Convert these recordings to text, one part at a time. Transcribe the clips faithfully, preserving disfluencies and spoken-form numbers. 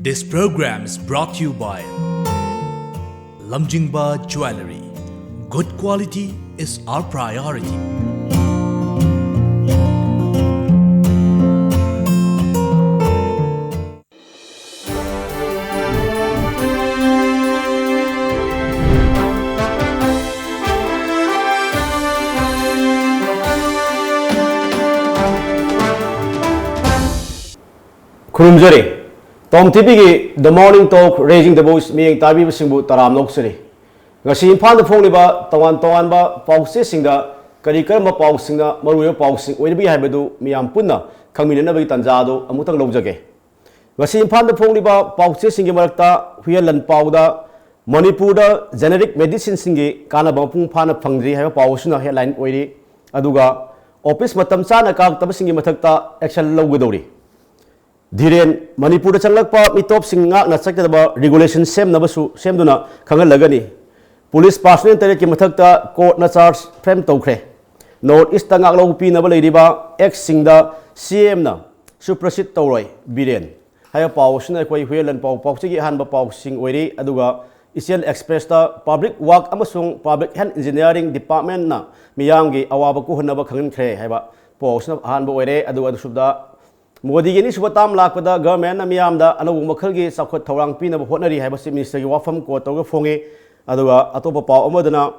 This program is brought to you by Lamjingba Jewellery. Good quality is our priority. ꯈꯨꯔꯨꯝꯖꯔꯤ꯫ Tom ꯇꯤꯚꯤꯒꯤ The Morning Talk Raising the Voice ꯃꯤꯠꯌꯦꯡ ꯇꯥꯕꯤꯕꯁꯤꯡꯕꯨ ꯇꯔꯥꯝꯅ ꯑꯣꯛꯆꯔꯤ꯫ ꯉꯁꯤ ꯏꯝꯐꯥꯜꯗ ꯐꯣꯡꯂꯤꯕ ꯇꯣꯉꯥꯟ ꯇꯣꯉꯥꯟꯕ ꯄꯥꯎꯆꯦꯁꯤꯡꯗ ꯀꯔꯤ ꯀꯔꯝꯕ ꯄꯥꯎꯁꯤꯡꯅ ꯃꯔꯨꯑꯣꯏꯕ ꯄꯥꯎꯁꯤꯡ ꯑꯣꯏꯔꯤꯕꯒꯦ ꯍꯥꯏꯕꯗꯨ ꯃꯤꯌꯥꯝ ꯄꯨꯟꯅ ꯈꯪꯃꯤꯟꯅꯅꯕꯒꯤ ꯇꯥꯟꯖꯥ ꯑꯗꯨ ꯑꯃꯨꯛꯇꯪ ꯂꯧꯖꯒꯦ꯫ ꯉꯁꯤ ꯏꯝꯐꯥꯜꯗ ꯐꯣꯡꯂꯤꯕ ꯄꯥꯎꯆꯦꯁꯤꯡꯒꯤ ꯃꯔꯛꯇ ꯍꯨꯏꯌꯦꯟ ꯂꯥꯟꯄꯥꯎꯗ ꯃꯅꯤꯄꯨꯔꯗ generic medicineꯁꯤꯡꯒꯤ ꯀꯥꯟꯅꯕ ꯃꯄꯨꯡ ꯐꯥꯅ ꯐꯪꯗ꯭ꯔꯤ ꯍꯥꯏꯕ ꯄꯥꯎ ꯑꯁꯤꯅ headline ꯑꯣꯏꯔꯤ꯫ ꯑꯗꯨꯒ office ꯃꯇꯝ ꯆꯥꯅ ꯀꯥꯔꯛꯇꯕꯁꯤꯡꯒꯤ ꯃꯊꯛꯇ action ꯂꯧꯒꯗꯧꯔꯤ꯫ ꯙꯤꯔꯦꯟ, ꯃꯅꯤꯄꯨꯔꯗ ꯆꯪꯂꯛꯄ ꯃꯤꯇꯣꯞꯁꯤꯡ ꯉꯥꯛꯅ ꯆꯠꯀꯗꯕ regulation ꯁꯦꯝꯅꯕꯁꯨ, ꯁꯦꯝꯗꯨꯅ ꯈꯪꯍꯜꯂꯒꯅꯤ꯫ Police personnel ꯇꯔꯦꯠꯀꯤ ꯃꯊꯛꯇ courtꯅ charge frame ꯇꯧꯈ꯭ꯔꯦ꯫ North Eastꯇ ꯉꯥꯛꯂꯧ ꯄꯤꯅꯕ ꯂꯩꯔꯤꯕ actꯁꯤꯡꯗ CMꯅ supersede ꯇꯧꯔꯣꯏ, ꯕꯤꯔꯦꯟ꯫ ꯍꯥꯏꯕ ꯄꯥꯎ ꯑꯁꯤꯅ ꯑꯩꯈꯣꯏ ꯍꯨꯏꯌꯦꯟ ꯂꯥꯟꯄꯥꯎ ꯄꯥꯎꯆꯦꯒꯤ ꯑꯍꯥꯟꯕ ꯄꯥꯎꯁꯤꯡ ꯑꯣꯏꯔꯤ꯫ ꯑꯗꯨꯒ ꯏꯆꯦꯜ Expressꯇ Public Work ꯑꯃꯁꯨꯡ Public Health Engineering Departmentꯅ ꯃꯤꯌꯥꯝꯒꯤ ꯑꯋꯥꯕ ꯀꯣꯛꯍꯟꯅꯕ ꯈꯪꯍꯟꯈ꯭ꯔꯦ ꯍꯥꯏꯕ ꯄꯥꯎ ꯑꯁꯤꯅ ꯑꯍꯥꯟꯕ ꯑꯣꯏꯔꯦ꯫ ꯑꯗꯨꯒ ꯑꯅꯤꯁꯨꯕꯗ ꯃꯣꯗꯤꯒꯤ ꯑꯅꯤꯁꯨꯕ term ꯂꯥꯛꯄꯗ governmentꯅ ꯃꯤꯌꯥꯝꯗ ꯑꯅꯧꯕ ꯃꯈꯜꯒꯤ ꯆꯥꯎꯈꯠ ꯊꯧꯔꯥꯡ ꯄꯤꯅꯕ ꯍꯣꯠꯅꯔꯤ ꯍꯥꯏꯕꯁꯤ Minister ꯒꯤ ꯋꯥꯐꯝ quote ꯇꯧꯔꯒ ꯐꯣꯡꯉꯤ꯫ ꯑꯗꯨꯒ ꯑꯇꯣꯞꯄ ꯄꯥꯎ ꯑꯃꯗꯅ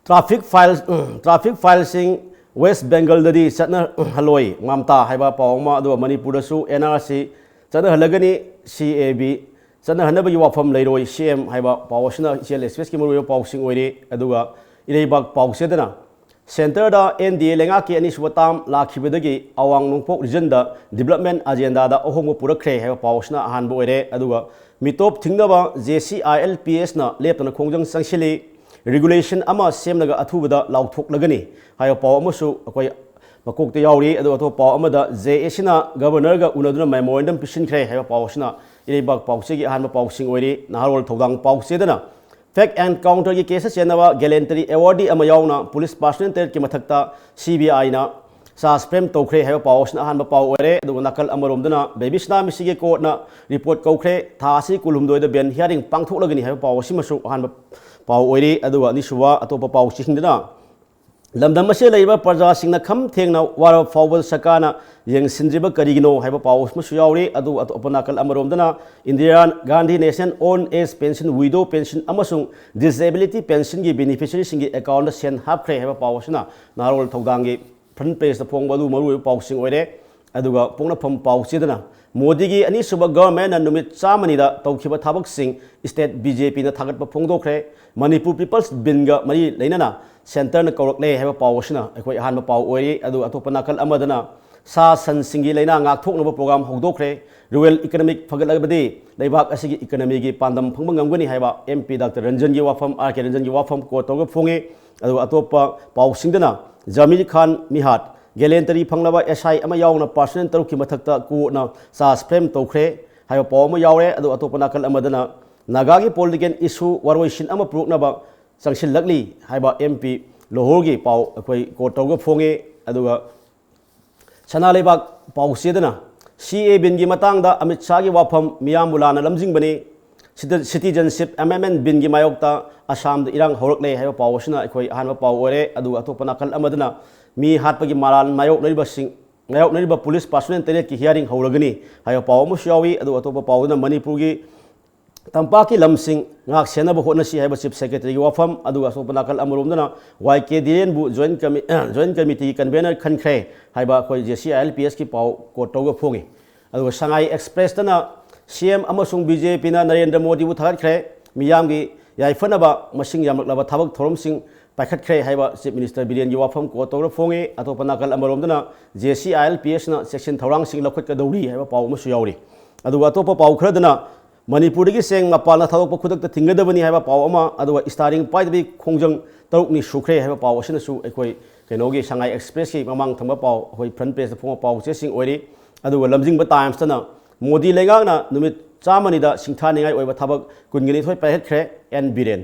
traffic file, ꯎꯝ, traffic fileꯁꯤꯡ West Bengalꯗꯗꯤ ꯆꯠꯅꯍꯜꯂꯣꯏ, ꯃꯝꯇꯥ ꯍꯥꯏꯕ ꯄꯥꯎ ꯑꯃ, ꯑꯗꯨꯒ ꯃꯅꯤꯄꯨꯔꯗꯁꯨ NRC ꯆꯠꯅꯍꯜꯂꯒꯅꯤ, CAB ꯆꯠꯅꯍꯟꯅꯕꯒꯤ ꯋꯥꯐꯝ ꯂꯩꯔꯣꯏ, CM ꯍꯥꯏꯕ ꯄꯥꯎ ꯑꯁꯤꯅ ꯏꯆꯦꯜ Expressꯀꯤ ꯃꯔꯨꯑꯣꯏꯕ ꯄꯥꯎꯁꯤꯡ ꯑꯣꯏꯔꯤ꯫ ꯑꯗꯨꯒ ꯏꯔꯩꯕꯥꯛ ꯄꯥꯎꯆꯦꯗꯅ Centreꯗ NDA ꯂꯩꯉꯥꯛꯀꯤ ꯑꯅꯤꯁꯨꯕ term ꯂꯥꯛꯈꯤꯕꯗꯒꯤ ꯑꯋꯥꯡ ꯅꯣꯡꯄꯣꯛ regionꯗ development agendaꯗ ꯑꯍꯣꯡꯕ ꯄꯨꯔꯛꯈ꯭ꯔꯦ ꯍꯥꯏꯕ ꯄꯥꯎꯁꯤꯅ ꯑꯍꯥꯟꯕ ꯑꯣꯏꯔꯦ꯫ ꯑꯗꯨꯒ ꯃꯤꯇꯣꯞ ꯊꯤꯡꯅꯕ JCILPSꯅ ꯂꯦꯞꯇꯅ ꯈꯣꯡꯖꯪ ꯆꯪꯁꯤꯜꯂꯤ꯫ Regulation ꯑꯃ ꯁꯦꯝꯂꯒ ꯑꯊꯨꯕꯗ ꯂꯥꯎꯊꯣꯛꯂꯒꯅꯤ ꯍꯥꯏꯕ ꯄꯥꯎ ꯑꯃꯁꯨ ꯑꯩꯈꯣꯏ ꯃꯀꯣꯛꯇ ꯌꯥꯎꯔꯤ꯫ ꯑꯗꯨꯒ ꯑꯇꯣꯞꯄ ꯄꯥꯎ ꯑꯃꯗ JACꯅ Governorꯒ ꯎꯅꯗꯨꯅ memorandum ꯄꯤꯁꯤꯟꯈ꯭ꯔꯦ ꯍꯥꯏꯕ ꯄꯥꯎ ꯑꯁꯤꯅ ꯏꯔꯩꯕꯥꯛ ꯄꯥꯎꯆꯦꯒꯤ ꯑꯍꯥꯟꯕ ꯄꯥꯎꯁꯤꯡ ꯑꯣꯏꯔꯤ꯫ ꯅꯍꯥꯔꯣꯜ ꯊꯧꯗꯥꯡ ꯄꯥꯎꯆꯦꯗꯅ Fake encounterꯒꯤ case ꯆꯦꯟꯅꯕ gallantry awardee ꯑꯃ ꯌꯥꯎꯅ police personnel ꯇꯔꯦꯠꯀꯤ ꯃꯊꯛꯇ CBIꯅ ꯆꯥꯔꯖ ꯐ꯭ꯔꯦꯝ ꯇꯧꯈ꯭ꯔꯦ ꯍꯥꯏꯕ ꯄꯥꯎ ꯑꯁꯤꯅ ꯑꯍꯥꯟꯕ ꯄꯥꯎ ꯑꯣꯏꯔꯦ꯫ ꯑꯗꯨꯒ ꯅꯥꯀꯜ ꯑꯃꯔꯣꯝꯗꯅ ꯕꯦꯕꯤ ꯁꯅꯥ ꯃꯤꯁꯤꯒꯤ ꯀꯣꯔꯠꯅ ꯔꯤꯄꯣꯔꯠ ꯀꯧꯈ꯭ꯔꯦ, ꯊꯥ ꯑꯁꯤ ꯀꯨꯟꯍꯨꯝꯗꯣꯏꯗ ꯕꯦꯟ ꯍꯤꯌꯥꯔꯤꯡ ꯄꯥꯡꯊꯣꯛꯂꯒꯅꯤ ꯍꯥꯏꯕ ꯄꯥꯎ ꯑꯁꯤꯃꯁꯨ ꯑꯍꯥꯟꯕ ꯄꯥꯎ ꯑꯣꯏꯔꯤ꯫ ꯑꯗꯨꯒ ꯑꯅꯤꯁꯨꯕ ꯑꯇꯣꯞꯄ ꯄꯥꯎꯁꯤꯡꯗꯅ ꯂꯝꯗꯝ ꯑꯁꯤꯗ ꯂꯩꯔꯤꯕ ꯄ꯭ꯔꯖꯥꯁꯤꯡꯅ ꯈꯝ ꯊꯦꯡꯅ ꯋꯥꯔꯕ ꯐꯥꯎꯕꯗ ꯁꯔꯀꯥꯔꯅ ꯌꯦꯡꯁꯤꯟꯗ꯭ꯔꯤꯕ ꯀꯔꯤꯒꯤꯅꯣ ꯍꯥꯏꯕ ꯄꯥꯎ ꯑꯃꯁꯨ ꯌꯥꯎꯔꯤ꯫ ꯑꯗꯨ ꯑꯇꯣꯞꯄ ꯅꯥꯀꯜ ꯑꯃꯔꯣꯝꯗꯅ Indira Gandhi national old age pension, widow pension ꯑꯃꯁꯨꯡ ꯗꯤꯁꯦꯕꯤꯂꯤꯇꯤ ꯄꯦꯟꯁꯟꯒꯤ ꯕꯦꯅꯤꯐꯤꯁꯤꯌꯔꯤꯁꯤꯡꯒꯤ ꯑꯦꯀꯥꯎꯟꯗ ꯁꯦꯟ ꯍꯥꯞꯈ꯭ꯔꯦ ꯍꯥꯏꯕ ꯄꯥꯎ ꯑꯁꯤꯅ ꯅꯍꯥꯔꯣꯜ ꯊꯧꯗꯥꯡꯒꯤ ꯐ꯭ꯔꯟ ꯄꯦꯖꯇ ꯐꯣꯡꯕ ꯑꯗꯨ ꯃꯔꯨꯑꯣꯏꯕ ꯄꯥꯎꯁꯤꯡ ꯑꯣꯏꯔꯦ꯫ ꯑꯗꯨꯒ ꯄꯣꯛꯅꯐꯝ ꯄꯥꯎꯆꯦꯗꯅ ꯃꯣꯗꯤꯒꯤ ꯑꯅꯤꯁꯨꯕ ꯒꯚꯔꯟꯃꯦꯟꯠꯅ ꯅꯨꯃꯤꯠ ꯆꯥꯝꯃꯅꯤꯗ ꯇꯧꯈꯤꯕ ꯊꯕꯛꯁꯤꯡ ꯁ꯭ꯇꯦꯠ ꯕꯤ ꯖꯦ ꯄꯤꯅ ꯊꯥꯒꯠꯄ ꯐꯣꯡꯗꯣꯛꯈ꯭ꯔꯦ꯫ ꯃꯅꯤꯄꯨꯔ ꯄꯤꯄꯜꯁ ꯕꯤꯟꯒ ꯃꯔꯤ ꯂꯩꯅꯅ ꯁꯦꯟꯇꯔꯅ ꯀꯧꯔꯛꯂꯦ ꯍꯥꯏꯕ ꯄꯥꯎ ꯑꯁꯤꯅ ꯑꯩꯈꯣꯏ ꯑꯍꯥꯟꯕ ꯄꯥꯎ ꯑꯣꯏꯔꯤ꯫ ꯑꯗꯨꯒ ꯑꯇꯣꯞꯄ ꯅꯥꯀꯜ ꯑꯃꯗꯅ ꯁꯥ ꯁꯟꯁꯤꯡꯒꯤ ꯂꯥꯏꯅꯥ ꯉꯥꯛꯊꯣꯛꯅꯕ ꯄ꯭ꯔꯣꯒ꯭ꯔꯥꯝ ꯍꯧꯗꯣꯛꯈ꯭ꯔꯦ꯫ ꯔꯨꯔꯦꯜ ꯏꯀꯅꯃꯤꯛ ꯐꯒꯠꯂꯕꯗꯤ ꯂꯩꯕꯥꯛ ꯑꯁꯤꯒꯤ ꯏꯀꯅꯃꯤꯒꯤ ꯄꯥꯟꯗꯝ ꯐꯪꯕ ꯉꯝꯒꯅꯤ ꯍꯥꯏꯕ ꯑꯦꯝ ꯄꯤ ꯗꯥꯛꯇꯔ ꯔꯟꯖꯟꯒꯤ ꯋꯥꯐꯝ, ꯑꯥꯔ ꯀꯦ ꯔꯟꯖꯟꯒꯤ ꯋꯥꯐꯝ ꯀꯣꯠ ꯇꯧꯔꯒ ꯐꯣꯡꯉꯤ꯫ ꯑꯗꯨꯒ ꯑꯇꯣꯞꯄ ꯄꯥꯎꯁꯤꯡꯗꯅ ꯖꯃꯤꯔ ꯈꯥꯟ ꯃꯤꯍꯥꯠ, ꯒꯦꯂꯦꯟꯇꯔꯤ ꯐꯪꯂꯕ ꯑꯦꯁ ꯑꯥꯏ ꯑꯃ ꯌꯥꯎꯅ ꯄꯥꯔꯁꯅꯦꯜ ꯇꯔꯨꯛꯀꯤ ꯃꯊꯛꯇ ꯀꯣꯔꯠꯅ ꯆꯥꯔꯖ ꯐ꯭ꯔꯦꯝ ꯇꯧꯈ꯭ꯔꯦ ꯍꯥꯏꯕ ꯄꯥꯎ ꯑꯃ ꯌꯥꯎꯔꯦ꯫ ꯑꯗꯨꯒ ꯑꯇꯣꯞꯄ ꯅꯥꯀꯜ ꯑꯃꯗꯅ ꯅꯥꯒꯥꯒꯤ ꯄꯣꯂꯤꯇꯤꯀꯦꯜ ꯏꯁꯨ ꯋꯥꯔꯣꯏꯁꯤꯟ ꯑꯃ ꯄꯨꯔꯛꯅꯕ ꯆꯪꯁꯤꯜꯂꯛꯂꯤ ꯍꯥꯏꯕ ꯑꯦꯝ ꯄꯤ ꯂꯣꯍꯣꯔꯒꯤ ꯄꯥꯎ ꯑꯩꯈꯣꯏ ꯀꯣꯠ ꯇꯧꯔꯒ ꯐꯣꯡꯉꯤ꯫ ꯑꯗꯨꯒ ꯁꯅꯥ ꯂꯩꯕꯥꯛ ꯄꯥꯎꯆꯦꯗꯅ ꯁꯤ ꯑꯦ ꯕꯤꯟꯒꯤ ꯃꯇꯥꯡꯗ ꯑꯃꯤꯠ ꯁꯥꯍꯒꯤ ꯋꯥꯐꯝ ꯃꯤꯌꯥꯝꯕꯨ ꯂꯥꯟꯅ ꯂꯝꯖꯤꯡꯕꯅꯤ, ꯁꯤꯇꯤꯖꯟꯁꯤꯞ ꯑꯦꯃꯦꯟꯃꯦꯟ ꯕꯤꯟꯒꯤ ꯃꯥꯌꯣꯛꯇ ꯑꯁꯥꯝꯗ ꯏꯔꯥꯡ ꯍꯧꯔꯛꯂꯦ ꯍꯥꯏꯕ ꯄꯥꯎ ꯑꯁꯤꯅ ꯑꯩꯈꯣꯏ ꯑꯍꯥꯟꯕ ꯄꯥꯎ ꯑꯣꯏꯔꯦ꯫ ꯑꯗꯨꯒ ꯑꯇꯣꯞꯄ ꯅꯥꯀꯜ ꯑꯃꯗꯅ ꯃꯤ ꯍꯥꯠꯄꯒꯤ ꯃꯔꯥꯜ ꯃꯥꯌꯣꯛꯅꯔꯤꯕꯁꯤꯡ, ꯃꯥꯌꯣꯛꯅꯔꯤꯕ ꯄꯨꯂꯤꯁ ꯄꯥꯔꯁꯣꯅꯦꯜ ꯇꯔꯦꯠꯀꯤ ꯍꯤꯌꯥꯔꯤꯡ ꯍꯧꯔꯒꯅꯤ ꯍꯥꯏꯕ ꯄꯥꯎ ꯑꯃꯁꯨ ꯌꯥꯎꯏ꯫ ꯑꯗꯨꯒ ꯑꯇꯣꯞꯄ ꯄꯥꯎꯗꯅ ꯃꯅꯤꯄꯨꯔꯒꯤ ꯇꯝꯄꯥꯛꯀꯤ ꯂꯝꯁꯤꯡ ꯉꯥꯛ ꯁꯦꯟꯅꯕ ꯍꯣꯠꯅꯁꯤ ꯍꯥꯏꯕ ꯆꯤꯐ ꯁꯦꯀ꯭ꯔꯦꯇꯔꯤꯒꯤ ꯋꯥꯐꯝ, ꯑꯗꯨꯒ ꯑꯁꯣꯛꯄ ꯅꯥꯀꯜ ꯑꯃꯔꯣꯝꯗꯅ ꯋꯥꯏ ꯀꯦ ꯗꯤꯔꯦꯟꯕꯨ ꯖꯣꯏꯟ ꯀꯃꯤ-, ꯖꯣꯏꯟ ꯀꯃꯤꯇꯤꯒꯤ ꯀꯟꯚꯦꯅꯔ ꯈꯟꯈ꯭ꯔꯦ ꯍꯥꯏꯕ ꯑꯩꯈꯣꯏ J C I L P ꯑꯦꯁꯀꯤ ꯄꯥꯎ ꯀꯣꯠ ꯇꯧꯔꯒ ꯐꯣꯡꯉꯤ꯫ ꯑꯗꯨꯒ ꯁꯉꯥꯏ ꯑꯦꯛꯁꯄ꯭ꯔꯦꯁꯇꯅ ꯁꯤ ꯑꯦꯝ ꯑꯃꯁꯨꯡ ꯕꯤ ꯖꯦ ꯄꯤꯅ ꯅꯔꯦꯟꯗ꯭ꯔ ꯃꯣꯗꯤꯕꯨ ꯊꯥꯒꯠꯈ꯭ꯔꯦ, ꯃꯤꯌꯥꯝꯒꯤ ꯌꯥꯏꯐꯅꯕ ꯃꯁꯤꯡ ꯌꯥꯝꯂꯛꯂꯕ ꯊꯕꯛ ꯊꯧꯔꯝꯁꯤꯡ ꯄꯥꯏꯈꯠꯈ꯭ꯔꯦ ꯍꯥꯏꯕ ꯆꯤꯐ ꯃꯤꯅꯤꯁꯇꯔ ꯕꯤꯔꯦꯟꯒꯤ ꯋꯥꯐꯝ ꯀꯣꯠ ꯇꯧꯔꯒ ꯐꯣꯡꯉꯤ꯫ ꯑꯇꯣꯞꯄ ꯅꯥꯀꯜ ꯑꯃꯔꯣꯝꯗꯅ J C I L P ꯑꯦꯁꯅ ꯆꯦꯛꯁꯤꯟ ꯊꯧꯔꯥꯡꯁꯤꯡ ꯂꯧꯈꯠꯀꯗꯧꯔꯤ ꯍꯥꯏꯕ ꯄꯥꯎ ꯑꯃꯁꯨ ꯌꯥꯎꯔꯤ꯫ ꯑꯗꯨꯒ ꯑꯇꯣꯞꯄ ꯄꯥꯎ ꯈꯔꯗꯅ ꯃꯅꯤꯄꯨꯔꯗꯒꯤ ꯆꯦꯡ ꯃꯄꯥꯟꯗ ꯊꯥꯗꯣꯛꯄ ꯈꯨꯗꯛꯇ ꯊꯤꯡꯒꯗꯕꯅꯤ ꯍꯥꯏꯕ ꯄꯥꯎ ꯑꯃ, ꯑꯗꯨꯒ ꯏꯁꯇꯥꯔꯤꯡ ꯄꯥꯏꯗꯕꯤ ꯈꯣꯡꯖꯪ ꯇꯔꯨꯛꯅꯤ ꯁꯨꯈ꯭ꯔꯦ ꯍꯥꯏꯕ ꯄꯥꯎ ꯑꯁꯤꯅꯁꯨ ꯑꯩꯈꯣꯏ ꯀꯩꯅꯣꯒꯤ ꯁꯉꯥꯏ ꯑꯦꯛꯁꯄ꯭ꯔꯦꯁꯀꯤ ꯃꯃꯥꯡ ꯊꯪꯕ ꯄꯥꯎ, ꯑꯩꯈꯣꯏ ꯐ꯭ꯔꯟ ꯄꯦꯖꯇ ꯐꯣꯡꯕ ꯄꯥꯎ ꯆꯦꯁꯤꯡ ꯑꯣꯏꯔꯤ꯫ ꯑꯗꯨꯒ ꯂꯝꯖꯤꯡꯕ ꯇꯥꯏꯝꯁꯇꯅ ꯃꯣꯗꯤ ꯂꯩꯉꯥꯛꯅ ꯅꯨꯃꯤꯠ ꯆꯥꯝꯃꯅꯤꯗ ꯁꯤꯡꯊꯥꯅꯤꯡꯉꯥꯏ ꯑꯣꯏꯕ ꯊꯕꯛ ꯀꯨꯟꯒ ꯅꯤꯊꯣꯏ ꯄꯥꯏꯈꯠꯈ꯭ꯔꯦ, ꯑꯦꯟ ꯕꯤꯔꯦꯟ꯫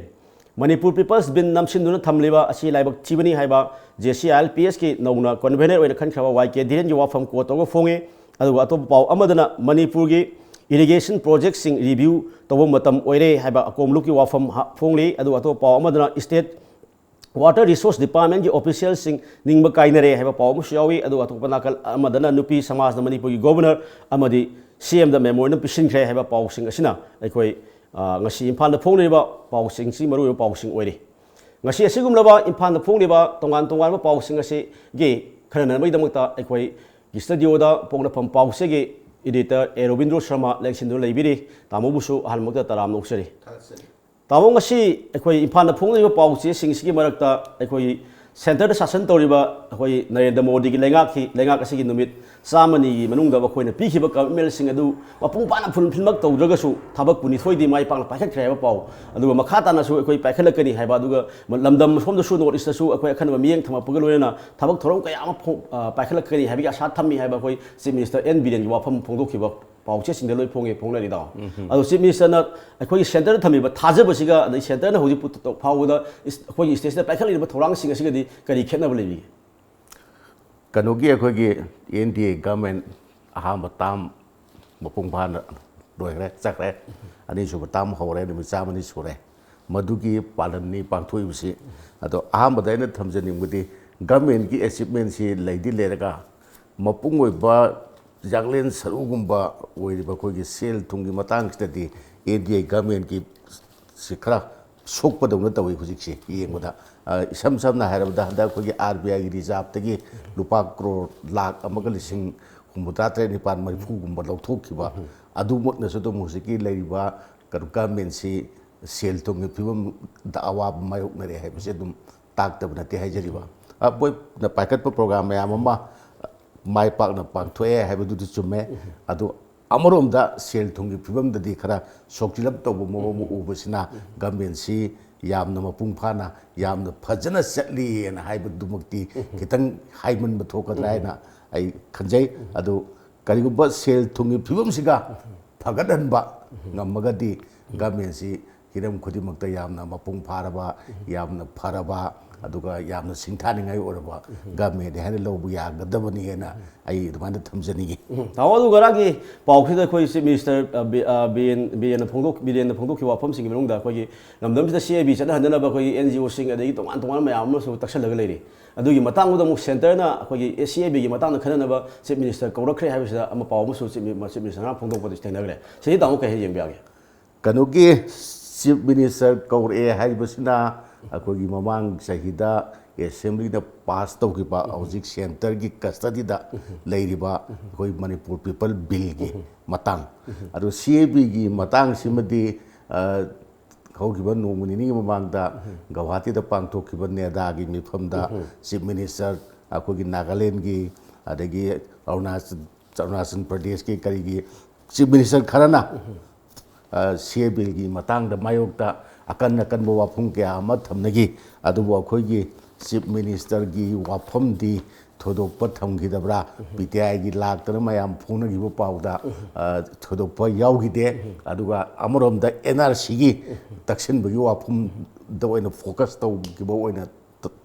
ꯃꯅꯤꯄꯨꯔ ꯄꯤꯄꯜꯁ ꯕꯤꯟ ꯅꯝꯁꯤꯟꯗꯨꯅ ꯊꯝꯂꯤꯕ ꯑꯁꯤ ꯂꯥꯏꯕꯛ ꯊꯤꯕꯅꯤ ꯍꯥꯏꯕ J C I L P ꯑꯦꯁꯀꯤ ꯅꯧꯅ ꯀꯟꯚꯦꯅꯔ ꯑꯣꯏꯅ ꯈꯟꯈ꯭ꯔꯕ ꯋꯥꯏ ꯀꯦ ꯙꯤꯔꯦꯟꯒꯤ ꯋꯥꯐꯝ ꯀꯣꯠ ꯇꯧꯔꯒ ꯐꯣꯡꯉꯤ꯫ ꯑꯗꯨꯒ ꯑꯇꯣꯞꯄ ꯄꯥꯎ ꯑꯃꯗꯅ ꯃꯅꯤꯄꯨꯔꯒꯤ ꯏꯔꯤꯒꯦꯁꯟ ꯄ꯭ꯔꯣꯖꯦꯛꯁꯤꯡ ꯔꯤꯚ꯭ꯌꯨ ꯇꯧꯕ ꯃꯇꯝ ꯑꯣꯏꯔꯦ ꯍꯥꯏꯕ ꯑꯀꯣꯝꯂꯨꯞꯀꯤ ꯋꯥꯐꯝ ꯍꯥ-, ꯐꯣꯡꯂꯤ꯫ ꯑꯗꯨꯒ ꯑꯇꯣꯞꯄ ꯄꯥꯎ ꯑꯃꯗꯅ ꯏꯁꯇꯦꯠ ꯋꯥꯇꯔ ꯔꯤꯁꯣꯔꯁ ꯗꯤꯄꯥꯔꯠꯃꯦꯟꯒꯤ ꯑꯣꯐꯤꯁꯤꯌꯦꯜꯁꯤꯡ ꯅꯤꯡꯕ ꯀꯥꯏꯅꯔꯦ ꯍꯥꯏꯕ ꯄꯥꯎ ꯑꯃꯁꯨ ꯌꯥꯎꯏ꯫ ꯑꯗꯨꯒ ꯑꯇꯣꯞꯄ ꯅꯥꯀꯜ ꯑꯃꯗꯅ ꯅꯨꯄꯤ ꯁꯃꯥꯖꯅ ꯃꯅꯤꯄꯨꯔꯒꯤ ꯒꯣꯕꯔꯅꯔ ꯑꯃꯗꯤ ꯁꯤ ꯑꯦꯝꯗ ꯃꯦꯃꯣꯔꯦꯟꯗꯝ ꯄꯤꯁꯤꯟꯈ꯭ꯔꯦ ꯍꯥꯏꯕ ꯄꯥꯎꯁꯤꯡ ꯑꯁꯤꯅ ꯑꯩꯈꯣꯏ, ꯑ, ꯉꯁꯤ ꯏꯝꯐꯥꯜꯗ ꯐꯣꯡꯂꯤꯕ ꯄꯥꯎꯁꯤꯡꯁꯤ ꯃꯔꯨꯑꯣꯏꯕ ꯄꯥꯎꯁꯤꯡ ꯑꯣꯏꯔꯤ꯫ ꯉꯁꯤ ꯑꯁꯤꯒꯨꯝꯂꯕ ꯏꯝꯐꯥꯜꯗ ꯐꯣꯡꯂꯤꯕ ꯇꯣꯉꯥꯟ ꯇꯣꯉꯥꯟꯕ ꯄꯥꯎꯁꯤꯡ ꯑꯁꯤꯒꯤ ꯈꯟꯅꯅꯕꯒꯤꯗꯃꯛꯇ ꯑꯩꯈꯣꯏꯒꯤ ꯁ꯭ꯇꯨꯗꯤꯑꯣꯗ ꯄꯣꯛꯅꯐꯝ ꯄꯥꯎꯆꯦꯒꯤ ꯏꯗꯤꯇꯔ ꯑꯦ ꯔꯣꯕꯤꯟꯗ꯭ꯔꯣ ꯁꯔꯃ ꯂꯦꯡꯁꯤꯟꯗꯨꯅ ꯂꯩꯕꯤꯔꯤ꯫ ꯇꯥꯃꯣꯕꯨꯁꯨ ꯑꯍꯥꯟꯕꯃꯛꯇ ꯇꯔꯥꯝꯅ ꯑꯣꯛꯆꯔꯤ꯫ ꯊꯥꯒꯠꯆꯔꯤ꯫ ꯇꯥꯃꯣ, ꯉꯁꯤ ꯑꯩꯈꯣꯏ ꯏꯝꯐꯥꯜꯗ ꯐꯣꯡꯂꯤꯕ ꯄꯥꯎꯆꯦꯁꯤꯡꯁꯤꯒꯤ ꯃꯔꯛꯇ ꯑꯩꯈꯣꯏ ꯁꯦꯟꯇꯔꯗ ꯁꯥꯁꯟ ꯇꯧꯔꯤꯕ ꯑꯩꯈꯣꯏ ꯅꯔꯦꯟꯗ꯭ꯔ ꯃꯣꯗꯤꯒꯤ ꯂꯩꯉꯥꯛꯀꯤ, ꯂꯩꯉꯥꯛ ꯑꯁꯤꯒꯤ ꯅꯨꯃꯤꯠ ꯆꯥꯝꯃꯅꯤꯒꯤ ꯃꯅꯨꯡꯗ ꯃꯈꯣꯏꯅ ꯄꯤꯈꯤꯕ ꯀꯃꯤꯠꯃꯦꯟꯁꯤꯡ ꯑꯗꯨ ꯃꯄꯨꯡ ꯐꯥꯅ ꯐꯨꯜꯐꯤꯜꯃꯛ ꯇꯧꯗ꯭ꯔꯒꯁꯨ ꯊꯕꯛ ꯀꯨꯟꯅꯤꯊꯣꯏꯗꯤ ꯃꯥꯏ ꯄꯥꯛꯅ ꯄꯥꯏꯈꯠꯈ꯭ꯔꯦ ꯍꯥꯏꯕ ꯄꯥꯎ, ꯑꯗꯨꯒ ꯃꯈꯥ ꯇꯥꯅꯁꯨ ꯑꯩꯈꯣꯏ ꯄꯥꯏꯈꯠꯂꯛꯀꯅꯤ ꯍꯥꯏꯕ, ꯑꯗꯨꯒ ꯂꯝꯗꯝ ꯁꯣꯝꯗꯁꯨ, ꯅꯣꯔꯠ ꯏꯁꯇꯁꯨ ꯑꯩꯈꯣꯏ ꯑꯈꯟꯅꯕ ꯃꯤꯠꯌꯦꯡ ꯊꯝꯃꯛꯄꯒ ꯂꯣꯏꯅꯅ ꯊꯕꯛ ꯊꯧꯔꯝ ꯀꯌꯥ ꯑꯃ ꯐꯣꯡ-, ꯑ, ꯄꯥꯏꯈꯠꯂꯛꯀꯅꯤ ꯍꯥꯏꯕꯒꯤ ꯑꯥꯁꯥ ꯊꯝꯃꯤ ꯍꯥꯏꯕ ꯑꯩꯈꯣꯏ ꯆꯤꯐ ꯃꯤꯅꯤꯁꯇꯔ ꯑꯦꯟ ꯕꯤꯔꯦꯟꯒꯤ ꯋꯥꯐꯝ ꯐꯣꯡꯗꯣꯛꯈꯤꯕ ꯄꯥꯎꯆꯦꯁꯤꯡꯗ ꯂꯣꯏ ꯐꯣꯡꯉꯦ, ꯐꯣꯡꯅꯔꯤꯗꯣ꯫ ꯑꯗꯣ ꯆꯤꯐ ꯃꯤꯅꯤꯁꯇꯔꯅ ꯑꯩꯈꯣꯏꯒꯤ ꯁꯦꯟꯇꯔꯗ ꯊꯝꯃꯤꯕ ꯊꯥꯖꯕꯁꯤꯒ ꯑꯗꯩ ꯁꯦꯟꯇꯔꯅ ꯍꯧꯖꯤꯛ ꯄꯨ-, ꯐꯥꯎꯕꯗ ꯏꯁ-, ꯑꯩꯈꯣꯏꯒꯤ ꯁ꯭ꯇꯦꯠꯁꯤꯗ ꯄꯥꯏꯈꯠꯂꯛꯂꯤꯕ ꯊꯧꯔꯥꯡꯁꯤꯡ ꯑꯁꯤꯒꯗꯤ ꯀꯔꯤ ꯈꯦꯠꯅꯕ ꯂꯩꯕꯤꯒꯦ? ꯀꯩꯅꯣꯒꯤ, ꯑꯩꯈꯣꯏꯒꯤ ꯑꯦꯟ ꯗꯤ ꯑꯦ ꯒꯃꯦꯟ ꯑꯍꯥꯟꯕ ꯇꯥꯝ ꯃꯄꯨꯡ ꯐꯥꯅ ꯂꯣꯏꯈ꯭ꯔꯦ, ꯆꯠꯈ꯭ꯔꯦ꯫ ꯑꯅꯤꯁꯨꯕ ꯇꯥꯝ ꯍꯧꯔꯦ, ꯅꯨꯃꯤꯠ ꯆꯥꯝꯃꯅꯤ ꯁꯨꯔꯦ꯫ ꯃꯗꯨꯒꯤ ꯄꯥꯂꯟꯅꯤ ꯄꯥꯡꯊꯣꯛꯏꯕꯁꯤ꯫ ꯑꯗꯣ ꯑꯍꯥꯟꯕꯗ ꯑꯩꯅ ꯊꯝꯖꯅꯤꯡꯕꯗꯤ ꯒꯃꯦꯟꯒꯤ ꯑꯦꯆꯤꯞꯃꯦꯟꯁꯤ ꯂꯩꯗꯤ ꯂꯩꯔꯒ ꯃꯄꯨꯡ ꯑꯣꯏꯕ ꯌꯥꯡꯂꯦꯟ ꯁꯔꯨꯒꯨꯝꯕ ꯑꯣꯏꯔꯤꯕ ꯑꯩꯈꯣꯏꯒꯤ ꯁꯦꯜ ꯊꯨꯝꯒꯤ ꯃꯇꯥꯡꯁꯤꯗꯗꯤ ꯑꯦꯟ ꯗꯤ ꯑꯦ ꯒꯃꯦꯟꯒꯤ ꯁꯤ ꯈꯔ ꯁꯣꯛꯄꯗꯧꯅ ꯇꯧꯏ ꯍꯧꯖꯤꯛꯁꯦ ꯌꯦꯡꯕꯗ꯫ ꯑ, ꯏꯁꯝ ꯁꯝꯅ ꯍꯥꯏꯔꯕꯗ ꯍꯟꯗꯛ ꯑꯩꯈꯣꯏꯒꯤ ꯑꯥꯔ ꯕꯤ ꯑꯥꯏꯒꯤ ꯔꯤꯖꯥꯕꯇꯒꯤ ꯂꯨꯄꯥ ꯀ꯭ꯔꯣꯔ ꯂꯥꯈ ꯑꯃꯒ ꯂꯤꯁꯤꯡ ꯍꯨꯝꯐꯨꯇꯔꯥ ꯇꯔꯦꯠ ꯅꯤꯄꯥꯜ ꯃꯔꯤꯐꯨꯒꯨꯝꯕ ꯂꯧꯊꯣꯛꯈꯤꯕ, ꯑꯗꯨꯃꯛꯅꯁꯨ ꯑꯗꯨꯝ ꯍꯧꯖꯤꯛꯀꯤ ꯂꯩꯔꯤꯕ ꯀꯩꯅꯣ ꯒꯃꯦꯟꯁꯤ ꯁꯦꯜ ꯊꯨꯝꯒꯤ ꯐꯤꯕꯝꯗ ꯑꯋꯥꯕ ꯃꯥꯌꯣꯛꯅꯔꯦ ꯍꯥꯏꯕꯁꯦ ꯑꯗꯨꯝ ꯇꯥꯛꯇꯕ ꯅꯠꯇꯦ ꯍꯥꯏꯖꯔꯤꯕ꯫ ꯑ, ꯃꯣꯏꯅ ꯄꯥꯏꯈꯠꯄ ꯄ꯭ꯔꯣꯒ꯭ꯔꯥꯝ ꯃꯌꯥꯝ ꯑꯃ ꯃꯥꯏ ꯄꯥꯛꯅ ꯄꯥꯡꯊꯣꯛꯑꯦ ꯍꯥꯏꯕꯗꯨꯗꯤ ꯆꯨꯝꯃꯦ꯫ ꯑꯗꯨ ꯑꯃꯔꯣꯝꯗ ꯁꯦꯜ ꯊꯨꯝꯒꯤ ꯐꯤꯕꯝꯗꯗꯤ ꯈꯔ ꯁꯣꯛꯆꯤꯜꯂꯞ ꯇꯧꯕ ꯃꯑꯣꯡ ꯑꯃ ꯎꯕꯁꯤꯅ ꯒꯃꯦꯟꯁꯤ ꯌꯥꯝꯅ ꯃꯄꯨꯡ ꯐꯥꯅ, ꯌꯥꯝꯅ ꯐꯖꯅ ꯆꯠꯂꯤꯅ ꯍꯥꯏꯕꯗꯨꯃꯛꯇꯤ ꯈꯤꯇꯪ ꯍꯥꯏꯃꯟꯕ ꯊꯣꯛꯀꯗ꯭ꯔꯥ ꯍꯥꯏꯅ ꯑꯩ ꯈꯟꯖꯩ꯫ ꯑꯗꯨ ꯀꯔꯤꯒꯨꯝꯕ ꯁꯦꯜ ꯊꯨꯝꯒꯤ ꯐꯤꯕꯝꯁꯤꯒ ꯐꯒꯠꯍꯟꯕ ꯉꯝꯃꯒꯗꯤ ꯒꯃꯦꯟꯁꯤ ꯍꯤꯔꯝ ꯈꯨꯗꯤꯡꯃꯛꯇ ꯌꯥꯝꯅ ꯃꯄꯨꯡ ꯐꯥꯔꯕ, ꯌꯥꯝꯅ ꯐꯔꯕ, ꯑꯗꯨꯒ ꯌꯥꯝꯅ ꯁꯤꯡꯊꯥꯅꯤꯡꯉꯥꯏ ꯑꯣꯏꯔꯕ ꯒꯃꯦꯟꯅꯤ ꯍꯥꯏꯅ ꯂꯧꯕ ꯌꯥꯒꯗꯕꯅꯤ ꯍꯥꯏꯅ ꯑꯩ ꯑꯗꯨꯃꯥꯏꯅ ꯊꯝꯖꯅꯤꯡꯉꯤ꯫ ꯎꯝ, ꯇꯥꯃꯣ, ꯑꯗꯨ ꯉꯔꯥꯡꯒꯤ ꯄꯥꯎꯁꯤꯗ ꯑꯩꯈꯣꯏ Chief Minister, ꯑ, ꯕꯤ-, ꯑ, ꯕꯤꯔꯦꯟ, ꯕꯤꯔꯦꯟꯅ ꯐꯣꯡꯗꯣꯛ-, ꯕꯤꯔꯦꯟꯅ ꯐꯣꯡꯗꯣꯛꯈꯤꯕ ꯋꯥꯐꯝꯁꯤꯡꯒꯤ ꯃꯅꯨꯡꯗ ꯑꯩꯈꯣꯏꯒꯤ ꯂꯝꯗꯝꯁꯤꯗ C A B ꯆꯠꯅꯍꯟꯗꯅꯕ ꯑꯩꯈꯣꯏꯒꯤ N G O ꯁꯤꯡ ꯑꯗꯒꯤ ꯇꯣꯉꯥꯟ ꯇꯣꯉꯥꯟꯕ ꯃꯌꯥꯝ ꯑꯃꯁꯨ ꯇꯛꯁꯜꯂꯒ ꯂꯩꯔꯤ꯫ ꯑꯗꯨꯒꯤ ꯃꯇꯥꯡꯗꯨꯗ ꯑꯃꯨꯛ centreꯅ ꯑꯩꯈꯣꯏꯒꯤ C A Bꯒꯤ ꯃꯇꯥꯡꯗ ꯈꯟꯅꯅꯕ Chief Minister ꯀꯧꯔꯛꯈ꯭ꯔꯦ ꯍꯥꯏꯕꯁꯤꯗ ꯑꯃ ꯄꯥꯎ ꯑꯃꯁꯨ Chief Mi-, Chief Minister ꯉꯔꯥꯡ ꯐꯣꯡꯗꯣꯛꯄꯗꯁꯨ ꯊꯦꯡꯅꯈ꯭ꯔꯦ꯫ ꯁꯤꯗꯤ ꯇꯥꯃꯣ ꯀꯩ ꯍꯥꯏꯅ ꯌꯦꯡꯕ ꯌꯥꯒꯦ? ꯀꯩꯅꯣꯒꯤ Chief Minister ꯀꯧꯔꯛꯑꯦ ꯍꯥꯏꯔꯤꯕꯁꯤꯅ ꯑꯩꯈꯣꯏꯒꯤ ꯃꯃꯥꯡ ꯆꯍꯤꯗ Assemblyꯅ pass ꯇꯧꯈꯤꯕ, ꯍꯧꯖꯤꯛ centreꯒꯤ custodyꯗ ꯂꯩꯔꯤꯕ ꯑꯩꯈꯣꯏ Manipur People Billꯒꯤ ꯃꯇꯥꯡ, ꯑꯗꯣ C A Bꯒꯤ ꯃꯇꯥꯡꯁꯤꯃꯗꯤ, ꯑ, ꯍꯧꯈꯤꯕ ꯅꯣꯡꯃ ꯅꯤꯅꯤꯒꯤ ꯃꯃꯥꯡꯗ ꯒꯧꯍꯥꯇꯤꯗ ꯄꯥꯡꯊꯣꯛꯈꯤꯕ NEDAꯒꯤ ꯃꯤꯐꯝꯗ Chief Minister ꯑꯩꯈꯣꯏꯒꯤ ꯅꯥꯒꯥꯂꯦꯟꯒꯤ, ꯑꯗꯒꯤ ꯑꯔꯨꯅꯥꯆꯜ, ꯑꯔꯨꯅꯥꯆꯜ ꯄ꯭ꯔꯗꯦꯁꯀꯤ ꯀꯔꯤꯒꯤ Chief Minister ꯈꯔꯅ, ꯑ, C A Bꯒꯤ ꯃꯇꯥꯡꯗ ꯃꯥꯌꯣꯛꯇ ꯑꯀꯟ ꯑꯀꯟꯕ ꯋꯥꯐꯝ ꯀꯌꯥ ꯑꯃ ꯊꯝꯅꯈꯤ꯫ ꯑꯗꯨꯕꯨ ꯑꯩꯈꯣꯏꯒꯤ Chief Ministerꯒꯤ ꯋꯥꯐꯝꯗꯤ ꯊꯣꯏꯗꯣꯛꯄ ꯊꯝꯈꯤꯗꯕ꯭ꯔꯥ? P T Iꯒꯤ ꯂꯥꯛꯇꯅ ꯃꯌꯥꯝ ꯐꯣꯡꯅꯈꯤꯕ ꯄꯥꯎꯗ, ꯑ, ꯊꯣꯏꯗꯣꯛꯄ ꯌꯥꯎꯈꯤꯗꯦ꯫ ꯑꯗꯨꯒ ꯑꯃꯔꯣꯝꯗ N R Cꯒꯤ ꯇꯛꯁꯤꯟꯕꯒꯤ ꯋꯥꯐꯝꯗ ꯑꯣꯏꯅ focus ꯇꯧꯈꯤꯕ ꯑꯣꯏꯅ ꯇ-,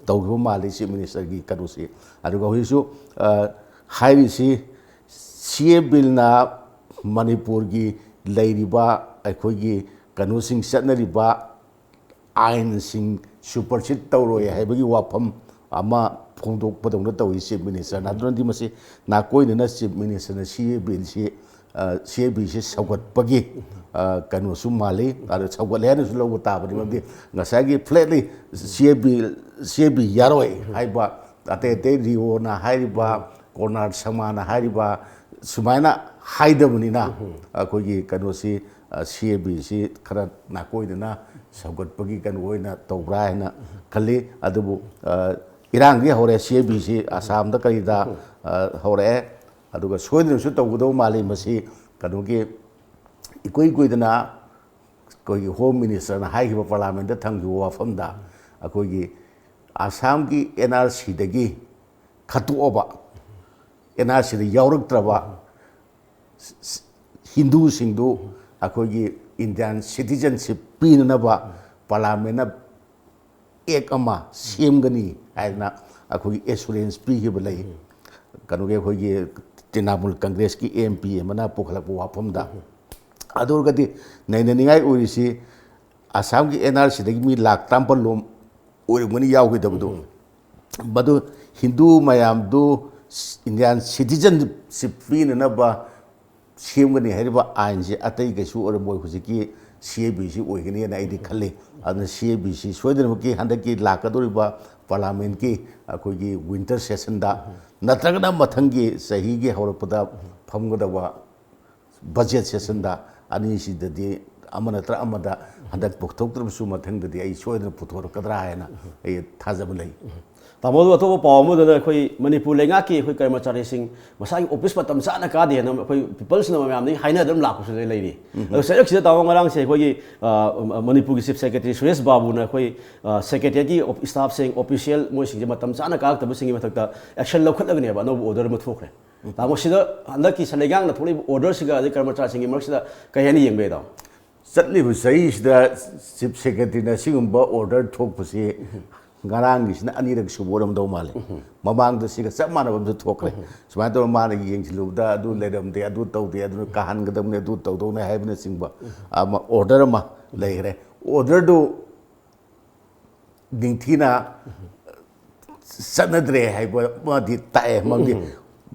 ꯇꯧꯈꯤꯕ ꯃꯥꯜꯂꯤ Chief Ministerꯒꯤ ꯀꯩꯅꯣꯁꯤ꯫ ꯑꯗꯨꯒ ꯍꯧꯖꯤꯛꯁꯨ, ꯑ, ꯍꯥꯏꯔꯤꯁꯤ C A Billꯅ ꯃꯅꯤꯄꯨꯔꯒꯤ ꯂꯩꯔꯤꯕ ꯑꯩꯈꯣꯏꯒꯤ ꯀꯩꯅꯣꯁꯤꯡ, ꯆꯠꯅꯔꯤꯕ ꯑꯥꯏꯟꯁꯤꯡ supersede ꯇꯧꯔꯣꯏ ꯍꯥꯏꯕꯒꯤ ꯋꯥꯐꯝ ꯑꯃ ꯐꯣꯡꯗꯣꯛꯄꯗꯧꯅ ꯇꯧꯏ Chief Ministerꯅ꯫ ꯑꯗꯨꯅꯗꯤ ꯃꯁꯤ ꯅꯥꯀꯣꯏꯅꯅ Chief Ministerꯅ C A Billꯁꯤ, ꯑ, C A Bꯁꯤ ꯁꯧꯒꯠꯄꯒꯤ, ꯑ, ꯀꯩꯅꯣꯁꯨ ꯃꯥꯜꯂꯤ꯫ ꯑꯗꯣ ꯁꯧꯒꯠꯂꯦ ꯍꯥꯏꯅꯁꯨ ꯂꯧꯕ ꯇꯥꯕꯅꯤ, ꯃꯔꯝꯗꯤ ꯉꯁꯥꯏꯒꯤ flatly C A B, C A B ꯌꯥꯔꯣꯏ ꯍꯥꯏꯕ, ꯑꯇꯩ ꯑꯇꯩ ꯔꯤꯑꯣꯅ ꯍꯥꯏꯔꯤꯕ, ꯀꯣꯅꯥꯔꯗ ꯁꯪꯃꯥꯅ ꯍꯥꯏꯔꯤꯕ, ꯁꯨꯃꯥꯏꯅ ꯍꯥꯏꯗꯕꯅꯤꯅ ꯑꯩꯈꯣꯏꯒꯤ ꯀꯩꯅꯣꯁꯤ, ꯑ, C A Bꯁꯤ ꯈꯔ ꯅꯥꯀꯣꯏꯅꯅ ꯁꯧꯒꯠꯄꯒꯤ ꯀꯩꯅꯣ ꯑꯣꯏꯅ ꯇꯧꯕ꯭ꯔꯥ ꯍꯥꯏꯅ ꯈꯜꯂꯤ꯫ ꯑꯗꯨꯕꯨ, ꯑ, ꯏꯔꯥꯡꯗꯤ ꯍꯧꯔꯦ, C A Bꯁꯤ ꯑꯁꯥꯝꯗ ꯀꯔꯤꯗ, ꯑ, ꯍꯧꯔꯛꯑꯦ꯫ ꯑꯗꯨꯒ ꯁꯣꯏꯗꯅꯁꯨ ꯇꯧꯒꯗꯧꯕ ꯃꯥꯜꯂꯤ꯫ ꯃꯁꯤ ꯀꯩꯅꯣꯒꯤ ꯏꯀꯨꯏ ꯀꯨꯏꯗꯅ ꯑꯩꯈꯣꯏꯒꯤ Home Ministerꯅ ꯍꯥꯏꯈꯤꯕ, Parliamentꯇ ꯊꯝꯈꯤꯕ ꯋꯥꯐꯝꯗ ꯑꯩꯈꯣꯏꯒꯤ ꯑꯁꯥꯝꯒꯤ N R Cꯗꯒꯤ ꯈꯠꯇꯣꯛꯑꯕ, N R Cꯗ ꯌꯥꯎꯔꯛꯇ꯭ꯔꯕ ꯍꯤꯟꯗꯨꯁꯤꯡꯗꯨ ꯑꯩꯈꯣꯏꯒꯤ ꯏꯟꯗꯤꯌꯥꯟ ꯁꯤꯇꯤꯖꯟꯁꯤꯞ ꯄꯤꯅꯅꯕ ꯄꯥꯔꯂꯥꯃꯦꯟꯅ ꯑꯦꯛ ꯑꯃ ꯁꯦꯝꯒꯅꯤ ꯍꯥꯏꯗꯅ ꯑꯩꯈꯣꯏꯒꯤ ꯑꯦꯁꯨꯔꯦꯟꯁ ꯄꯤꯈꯤꯕ ꯂꯩ꯫ ꯀꯩꯅꯣꯒꯤ ꯑꯩꯈꯣꯏꯒꯤ ꯇ꯭ꯔꯤꯅꯥꯃꯨꯜ ꯀꯪꯒ꯭ꯔꯦꯁꯀꯤ ꯑꯦꯝ ꯄꯤ ꯑꯃꯅ ꯄꯨꯈꯠꯂꯛꯄ ꯋꯥꯐꯝꯗ꯫ ꯑꯗꯨ ꯑꯣꯏꯔꯒꯗꯤ ꯅꯩꯅꯅꯤꯡꯉꯥꯏ ꯑꯣꯏꯔꯤꯁꯤ ꯑꯁꯥꯝꯒꯤ ꯑꯦꯟ ꯑꯥꯔ ꯁꯤꯗꯒꯤ ꯃꯤ ꯂꯥꯛ ꯇꯔꯥꯃꯥꯄꯜ ꯂꯣꯝ ꯑꯣꯏꯔꯝꯒꯅꯤ ꯌꯥꯎꯈꯤꯗꯕꯗꯣ꯫ ꯃꯗꯨ ꯍꯤꯟꯗꯨ ꯃꯌꯥꯝꯗꯨ ꯏꯟꯗꯤꯌꯥꯟ ꯁꯤꯇꯤꯖꯟꯁꯤꯞ ꯄꯤꯅꯅꯕ ꯁꯦꯝꯒꯅꯤ ꯍꯥꯏꯔꯤꯕ ꯑꯥꯏꯟꯁꯦ ꯑꯇꯩ ꯀꯩꯁꯨ ꯑꯣꯏꯔꯝꯃꯣꯏ, ꯍꯧꯖꯤꯛꯀꯤ ꯁꯤ ꯑꯦ ꯕꯤ ꯁꯤ ꯑꯣꯏꯒꯅꯤꯅ ꯑꯩꯗꯤ ꯈꯜꯂꯤ꯫ ꯑꯗꯨꯅ ꯁꯤ ꯑꯦ ꯕꯤ ꯁꯤ ꯁꯣꯏꯗꯅꯃꯛꯀꯤ ꯍꯟꯗꯛꯀꯤ ꯂꯥꯛꯀꯗꯧꯔꯤꯕ ꯄꯥꯔꯂꯥꯃꯦꯟꯀꯤ ꯑꯩꯈꯣꯏꯒꯤ ꯋꯤꯟꯇꯔ ꯁꯦꯁꯟꯗ ꯅꯠꯇ꯭ꯔꯒꯅ ꯃꯊꯪꯒꯤ ꯆꯍꯤꯒꯤ ꯍꯧꯔꯛꯄꯗ ꯐꯝꯒꯗꯕ ꯕꯖꯦꯠ ꯁꯦꯁꯟꯗ ꯑꯅꯤꯁꯤꯗꯗꯤ ꯑꯃ ꯅꯠꯇ꯭ꯔ ꯑꯃꯗ ꯍꯟꯗꯛ ꯄꯨꯊꯣꯛꯇ꯭ꯔꯕꯁꯨ ꯃꯊꯪꯗꯗꯤ ꯑꯩ ꯁꯣꯏꯗꯅ ꯄꯨꯊꯣꯔꯛꯀꯗ꯭ꯔꯥ ꯍꯥꯏꯅ ꯑꯩ ꯊꯥꯖꯕ ꯂꯩ꯫ ꯇꯥꯃꯣ, ꯑꯗꯨ ꯑꯇꯣꯞꯄ ꯄꯥꯎ ꯑꯃꯗꯅ ꯑꯩꯈꯣꯏ ꯃꯅꯤꯄꯨꯔ ꯂꯩꯉꯥꯛꯀꯤ ꯑꯩꯈꯣꯏ ꯀꯔꯃꯆꯥꯔꯤꯁꯤꯡ ꯃꯁꯥꯒꯤ ꯑꯣꯐꯤꯁ ꯃꯇꯝ ꯆꯥꯅ ꯀꯥꯗꯦ ꯍꯥꯏꯅ ꯑꯩꯈꯣꯏ ꯄꯤꯄꯜꯁꯅ ꯃꯌꯥꯝꯗꯒꯤ ꯍꯥꯏꯅꯗꯨꯅ ꯂꯥꯛꯄꯁꯨ ꯂꯩꯔꯤ꯫ ꯑꯗꯣ ꯆꯩꯔꯛꯁꯤꯗ ꯇꯥꯃꯣ, ꯉꯔꯥꯡꯁꯦ ꯑꯩꯈꯣꯏꯒꯤ ꯑ, ꯃꯅꯤꯄꯨꯔꯒꯤ ꯆꯤꯐ ꯁꯦꯀ꯭ꯔꯦꯇꯔꯤ ꯁꯨꯔꯦꯁ ꯕꯥꯕꯨꯅ ꯑꯩꯈꯣꯏ ꯁꯦꯀ꯭ꯔꯦꯇꯔꯤꯌꯦꯠꯀꯤ ꯏꯁꯇꯥꯐꯁꯤꯡ, ꯑꯣꯐꯤꯁꯤꯌꯦꯜ ꯃꯣꯏꯁꯤꯡꯁꯦ ꯃꯇꯝ ꯆꯥꯅ ꯀꯥꯔꯛꯇꯕꯁꯤꯡꯒꯤ ꯃꯊꯛꯇ ꯑꯦꯛꯁꯟ ꯂꯧꯈꯠꯂꯒꯅꯦꯕ ꯑꯅꯧꯕ ꯑꯣꯔꯗꯔ ꯑꯃ ꯊꯣꯛꯈ꯭ꯔꯦ꯫ ꯇꯥꯃꯣ, ꯁꯤꯗ ꯍꯟꯗꯛꯀꯤ ꯂꯩꯉꯥꯛꯅ ꯊꯣꯛꯂꯛꯏꯕ ꯑꯣꯔꯗꯔꯁꯤꯒ ꯑꯗꯩ ꯀꯔꯃꯆꯥꯔꯤꯁꯤꯡꯒꯤ ꯃꯔꯛꯁꯤꯗ ꯀꯩ ꯍꯥꯏꯅ ꯌꯦꯡꯕ ꯌꯥꯏ, ꯇꯥꯃꯣ? ꯆꯠꯂꯤꯕ ꯆꯍꯤꯁꯤꯗ ꯆꯤꯐ ꯁꯦꯀ꯭ꯔꯦꯇꯔꯤꯅ ꯑꯁꯤꯒꯨꯝꯕ ꯑꯣꯔꯗꯔ ꯊꯣꯛꯄꯁꯤ ꯉꯔꯥꯡꯒꯤꯁꯤꯅ ꯑꯅꯤꯔꯛ ꯁꯨꯕ ꯑꯣꯏꯔꯝꯗꯧ ꯃꯥꯜꯂꯦ꯫ ꯃꯃꯥꯡꯗ ꯁꯤꯒ ꯆꯞ ꯃꯥꯟꯅꯕ ꯑꯃꯁꯨ ꯊꯣꯛꯈ꯭ꯔꯦ꯫ ꯁꯨꯃꯥꯏꯅ ꯇꯧꯔꯒ ꯃꯥꯅ ꯌꯦꯡꯁꯤꯜꯂꯨꯕꯗ ꯑꯗꯨ ꯂꯩꯔꯝꯗꯦ, ꯑꯗꯨ ꯇꯧꯗꯦ, ꯑꯗꯨꯅ ꯀꯥꯍꯟꯒꯗꯕꯅꯦ, ꯑꯗꯨ ꯇꯧꯗꯧꯅꯦ ꯍꯥꯏꯕꯅꯆꯤꯡꯕ ꯑꯃ ꯑꯣꯔꯗꯔ ꯑꯃ ꯂꯩꯈ꯭ꯔꯦ꯫ ꯑꯣꯔꯗꯔꯗꯨ ꯅꯤꯡꯊꯤꯅ ꯆꯠꯅꯗ꯭ꯔꯦ ꯍꯥꯏꯕ ꯑꯃꯗꯤ ꯇꯥꯛꯑꯦ꯫ ꯃꯔꯝꯗꯤ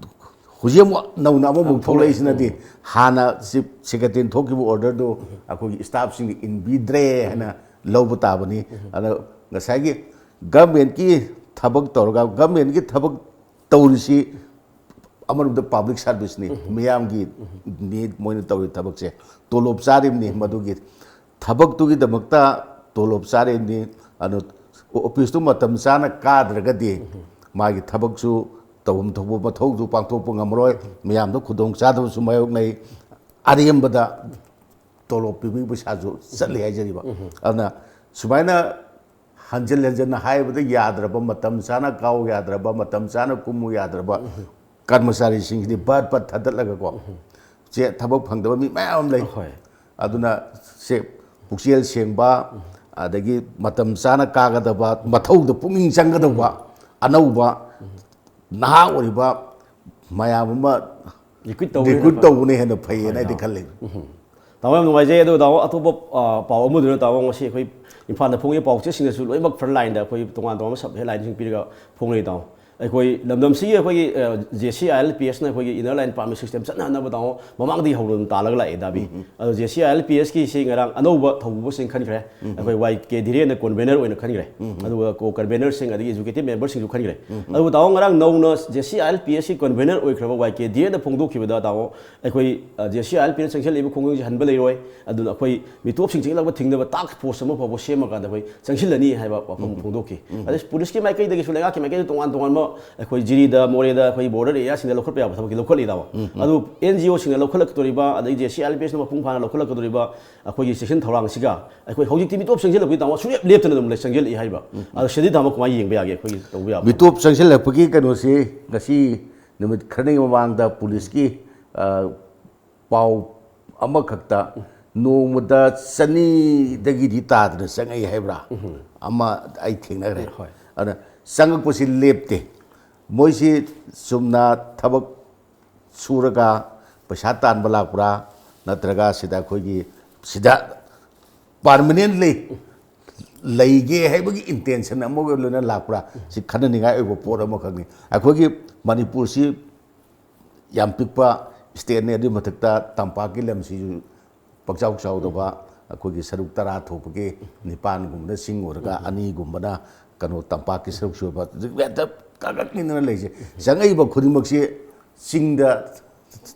ꯍꯧꯖꯤꯛ ꯑꯃꯨꯛ ꯅꯧꯅ ꯑꯃꯃꯨꯛ ꯊꯣꯛꯂꯛꯏꯁꯤꯅꯗꯤ ꯍꯥꯟꯅ ꯆꯤꯐ ꯁꯦꯀ꯭ꯔꯦꯇꯔꯤꯅ ꯊꯣꯛꯈꯤꯕ ꯑꯣꯔꯗꯔꯗꯨ ꯑꯩꯈꯣꯏꯒꯤ ꯏꯁꯇꯥꯐꯁꯤꯡꯅ ꯏꯟꯕꯤꯗ꯭ꯔꯦ ꯍꯥꯏꯅ ꯂꯧꯕ ꯇꯥꯕꯅꯤ꯫ ꯑꯗꯣ ꯉꯁꯥꯏꯒꯤ ꯒꯃꯦꯟꯀꯤ ꯊꯕꯛ ꯇꯧꯔꯒ, ꯒꯃꯦꯟꯒꯤ ꯊꯕꯛ ꯇꯧꯔꯤꯁꯤ ꯑꯃꯔꯣꯝꯗ ꯄꯥꯕ꯭ꯂꯤꯛ ꯁꯥꯔꯚꯤꯁꯅꯤ, ꯃꯤꯌꯥꯝꯒꯤ ꯅꯤ ꯃꯣꯏꯅ ꯇꯧꯔꯤ ꯊꯕꯛꯁꯦ꯫ ꯇꯣꯂꯣꯞ ꯆꯥꯔꯤꯕꯅꯤ, ꯃꯗꯨꯒꯤ ꯊꯕꯛꯇꯨꯒꯤꯗꯃꯛꯇ ꯇꯣꯂꯣꯞ ꯆꯥꯔꯤꯕꯅꯤ꯫ ꯑꯗꯨ ꯑꯣꯐꯤꯁꯇꯨ ꯃꯇꯝ ꯆꯥꯅ ꯀꯥꯗ꯭ꯔꯒꯗꯤ ꯃꯥꯒꯤ ꯊꯕꯛꯁꯨ ꯇꯧꯐꯝ ꯊꯣꯛꯄ ꯃꯊꯧꯗꯨ ꯄꯥꯡꯊꯣꯛꯄ ꯉꯝꯃꯔꯣꯏ, ꯃꯤꯌꯥꯝꯗ ꯈꯨꯗꯣꯡ ꯆꯥꯗꯕꯁꯨ ꯃꯥꯌꯣꯛꯅꯩ, ꯑꯔꯦꯝꯕꯗ ꯇꯣꯂꯣꯞ ꯄꯤꯕꯒꯤ ꯄꯩꯁꯥꯁꯨ ꯆꯠꯂꯤ ꯍꯥꯏꯖꯔꯤꯕ꯫ ꯑꯗꯨꯅ ꯁꯨꯃꯥꯏꯅ ꯍꯟꯖꯤꯟ ꯍꯟꯖꯤꯟꯅ ꯍꯥꯏꯕꯗ ꯌꯥꯗ꯭ꯔꯕ, ꯃꯇꯝ ꯆꯥꯅ ꯀꯥꯎ ꯌꯥꯗ꯭ꯔꯕ, ꯃꯇꯝ ꯆꯥꯅ ꯀꯨꯝꯃꯨ ꯌꯥꯗ꯭ꯔꯕ ꯀꯔꯃꯆꯥꯔꯤꯁꯤꯡꯁꯤꯗꯤ ꯕꯠ ꯕꯠ ꯊꯥꯗꯠꯂꯒꯀꯣ, ꯆꯦ ꯊꯕꯛ ꯐꯪꯗꯕ ꯃꯤ ꯃꯌꯥꯝ ꯑꯃ ꯂꯩ꯫ ꯍꯣꯏ꯫ ꯑꯗꯨꯅ ꯁꯦ ꯄꯨꯛꯆꯦꯜ ꯁꯦꯡꯕ, ꯑꯗꯒꯤ ꯃꯇꯝ ꯆꯥꯅ ꯀꯥꯒꯗꯕ, ꯃꯊꯧꯗ ꯄꯨꯛꯅꯤꯡ ꯆꯪꯒꯗꯧꯕ ꯑꯅꯧꯕ ꯅꯍꯥ ꯑꯣꯏꯔꯤꯕ ꯃꯌꯥꯝ ꯑꯃ ꯔꯤꯀ꯭ꯔꯨꯠ ꯇꯧꯕ ꯔꯤꯀ꯭ꯔꯨꯠ ꯇꯧꯕꯅ ꯍꯦꯟꯅ ꯐꯩꯌꯦꯅ ꯑꯩꯗꯤ ꯈꯜꯂꯤ꯫ ꯇꯥꯃꯣ, ꯌꯥꯝ ꯅꯨꯡꯉꯥꯏꯖꯩ꯫ ꯑꯗꯣ ꯇꯥꯃꯣ, ꯑꯇꯣꯞꯄ ꯑ, ꯄꯥꯎ ꯑꯃꯗꯨꯅ, ꯇꯥꯃꯣ, ꯉꯁꯤ ꯑꯩꯈꯣꯏ ꯏꯝꯐꯥꯜꯗ ꯐꯣꯡꯉꯤꯕ ꯄꯥꯎ ꯆꯦꯁꯤꯡꯗꯁꯨ ꯂꯣꯏꯅꯃꯛ ꯐ꯭ꯔꯟ ꯂꯥꯏꯟꯗ ꯑꯩꯈꯣꯏ ꯇꯣꯉꯥꯟ ꯇꯣꯉꯥꯟꯕ ꯁꯕ ꯍꯦꯗꯂꯥꯏꯟꯁꯤꯡ ꯄꯤꯔꯒ ꯐꯣꯡꯅꯔꯤ, ꯇꯥꯃꯣ꯫ ꯑꯩꯈꯣꯏ ꯂꯝꯗꯝꯁꯤꯒꯤ ꯑꯩꯈꯣꯏꯒꯤ J C I L P ꯑꯦꯁꯅ ꯑꯩꯈꯣꯏꯒꯤ ꯏꯅꯔ ꯂꯥꯏꯟ ꯄꯥꯔꯃꯤꯠ ꯁꯤꯁꯇꯦꯝ ꯆꯠꯅꯍꯟꯅꯕ, ꯇꯥꯃꯣ, ꯃꯃꯥꯡꯗꯒꯤ ꯍꯧꯅ ꯑꯗꯨꯝ ꯇꯥꯜꯂꯒ ꯂꯥꯛꯑꯦ, ꯗꯥꯕꯤ꯫ ꯑꯗꯣ J C I L P ꯑꯦꯁꯀꯤꯁꯤ ꯉꯔꯥꯡ ꯑꯅꯧꯕ ꯊꯧꯕꯨꯕꯁꯤꯡ ꯈꯟꯈ꯭ꯔꯦ꯫ ꯑꯩꯈꯣꯏ ꯋꯥꯏ ꯀꯦ ꯙꯤꯔꯦꯟꯅ ꯀꯟꯚꯦꯅꯔ ꯑꯣꯏꯅ ꯈꯟꯈ꯭ꯔꯦ꯫ ꯑꯗꯨꯒ ꯀꯣ ꯀꯟꯚꯦꯅꯔꯁꯤꯡ ꯑꯗꯒꯤ ꯑꯦꯖꯨꯀꯦꯇꯤꯚ ꯃꯦꯝꯕꯔꯁꯤꯡꯁꯨ ꯈꯟꯈ꯭ꯔꯦ꯫ ꯑꯗꯨꯕꯨ ꯇꯥꯃꯣ, ꯉꯔꯥꯡ ꯅꯧꯅ J C I L P ꯑꯦꯁꯀꯤ convener ꯑꯣꯏꯈ꯭ꯔꯕ ꯋꯥꯏ ꯀꯦ ꯙꯤꯔꯦꯟꯅ ꯐꯣꯡꯗꯣꯛꯈꯤꯕꯗ, ꯇꯥꯃꯣ, ꯑꯩꯈꯣꯏ J C I L P ꯑꯦꯁꯅ ꯆꯪꯁꯤꯜꯂꯛꯏꯕ ꯈꯣꯡꯖꯪꯁꯤ ꯍꯟꯕ ꯂꯩꯔꯣꯏ꯫ ꯑꯗꯨꯅ ꯑꯩꯈꯣꯏ ꯃꯤꯇꯣꯞꯁꯤꯡ ꯆꯪꯁꯤꯜꯂꯛꯄ ꯊꯤꯡꯅꯕ ꯇꯥꯛꯁ ꯐꯣꯔꯁ ꯑꯃ ꯐꯥꯎꯕ ꯁꯦꯝꯃꯀꯥꯟꯗ ꯑꯩꯈꯣꯏ ꯆꯪꯁꯤꯜꯂꯅꯤ ꯍꯥꯏꯕ ꯋꯥꯐꯝ ꯐꯣꯡꯗꯣꯛꯈꯤ꯫ ꯑꯗꯩ ꯄꯨꯂꯤꯁꯀꯤ ꯃꯥꯏꯀꯩꯗꯒꯤꯁꯨ, ꯂꯩꯉꯥꯛꯀꯤ ꯃꯥꯏꯀꯩꯗ ꯇꯣꯉꯥꯟ ꯇꯣꯉꯥꯟꯕ ꯑꯩꯈꯣꯏ ꯖꯤꯔꯤꯗ, ꯃꯣꯔꯦꯗ, ꯑꯩꯈꯣꯏ ꯕꯣꯔꯗꯔ ꯑꯦꯔꯤꯌꯥꯁꯤꯡꯗ ꯂꯧꯈꯠꯄ ꯌꯥꯕ ꯊꯕꯛꯇꯤ ꯂꯧꯈꯠꯂꯤ, ꯇꯥꯃꯣ꯫ ꯑꯗꯨ ꯑꯦꯟ ꯖꯤ ꯑꯣꯁꯤꯡꯅ ꯂꯧꯈꯠꯂꯛꯀꯗꯧꯔꯤꯕ, ꯑꯗꯩ J C I L P ꯑꯦꯁꯅ ꯃꯄꯨꯡ ꯐꯥꯅ ꯂꯧꯈꯠꯂꯛꯀꯗꯧꯔꯤꯕ ꯑꯩꯈꯣꯏꯒꯤ ꯆꯦꯛꯁꯤꯟ ꯊꯧꯔꯥꯡꯁꯤꯒ ꯑꯩꯈꯣꯏ ꯍꯧꯖꯤꯛꯇꯤ ꯃꯤꯇꯣꯞ ꯆꯪꯁꯤꯜꯂꯛꯄꯒꯤ, ꯇꯥꯃꯣ, ꯁꯨꯡꯂꯦꯞ ꯂꯦꯞꯇꯅ ꯑꯗꯨꯝ ꯂꯩ-, ꯆꯪꯁꯤꯜꯂꯛꯏ ꯍꯥꯏꯕ꯫ ꯑꯗꯣ ꯁꯤꯗꯤ, ꯇꯥꯃꯣ, ꯀꯃꯥꯏꯅ ꯌꯦꯡꯕ ꯌꯥꯒꯦ, ꯑꯩꯈꯣꯏꯒꯤ ꯇꯧꯕ ꯌꯥꯕ? ꯃꯤꯇꯣꯞ ꯆꯪꯁꯤꯜꯂꯛꯄꯒꯤ ꯀꯩꯅꯣꯁꯤ ꯉꯁꯤ ꯅꯨꯃꯤꯠ ꯈꯔꯅꯤ ꯃꯃꯥꯡꯗ ꯄꯨꯂꯤꯁꯀꯤ, ꯑ, ꯄꯥꯎ ꯑꯃꯈꯛꯇ ꯅꯣꯡꯃꯗ ꯆꯅꯤꯗꯒꯤꯗꯤ ꯇꯥꯗꯅ ꯆꯪꯉꯛꯏ ꯍꯥꯏꯕ꯭ꯔꯥ ꯑꯃ ꯑꯩ ꯊꯦꯡꯅꯈ꯭ꯔꯦ꯫ ꯍꯣꯏ꯫ ꯑꯗꯨꯅ ꯆꯪꯉꯛꯄꯁꯤ ꯂꯦꯞꯇꯦ꯫ ꯃꯣꯏꯁꯤ ꯆꯨꯝꯅ ꯊꯕꯛ ꯁꯨꯔꯒ ꯄꯩꯁꯥ ꯇꯥꯟꯕ ꯂꯥꯛꯄ꯭ꯔꯥ, ꯅꯠꯇ꯭ꯔꯒ ꯁꯤꯗ ꯑꯩꯈꯣꯏꯒꯤ ꯁꯤꯗ ꯄꯥꯔꯃꯅꯦꯟꯂꯤ ꯂꯩꯒꯦ ꯍꯥꯏꯕꯒꯤ ꯏꯟꯇꯦꯟꯁꯟ ꯑꯃꯒ ꯂꯣꯏꯅ ꯂꯥꯛꯄ꯭ꯔꯥ, ꯁꯤ ꯈꯟꯅꯅꯤꯡꯉꯥꯏ ꯑꯣꯏꯕ ꯄꯣꯠ ꯑꯃꯈꯛꯅꯤ꯫ ꯑꯩꯈꯣꯏꯒꯤ ꯃꯅꯤꯄꯨꯔꯁꯤ ꯌꯥꯝ ꯄꯤꯛꯄ ꯁ꯭ꯇꯦꯠꯅꯤ, ꯑꯗꯨꯒꯤ ꯃꯊꯛꯇ ꯇꯝꯄꯥꯛꯀꯤ ꯂꯝꯁꯤꯁꯨ ꯄꯥꯛꯆꯥꯎ ꯆꯥꯎꯗꯕ, ꯑꯩꯈꯣꯏꯒꯤ ꯁꯔꯨꯛ ꯇꯔꯥ ꯊꯣꯛꯄꯒꯤ ꯅꯤꯄꯥꯟꯒꯨꯝꯕꯅ ꯆꯤꯡ ꯑꯣꯏꯔꯒ ꯑꯅꯤꯒꯨꯝꯕꯅ ꯀꯩꯅꯣ ꯇꯝꯄꯥꯛꯀꯤ ꯁꯔꯨꯛꯁꯨ ꯑꯣꯏꯕ, ꯍꯦꯛꯇ ꯀꯥꯡꯂꯞꯅꯤꯗꯅ ꯂꯩꯁꯦ꯫ ꯆꯪꯉꯛꯏꯕ ꯈꯨꯗꯤꯡꯃꯛꯁꯤ ꯆꯤꯡꯗ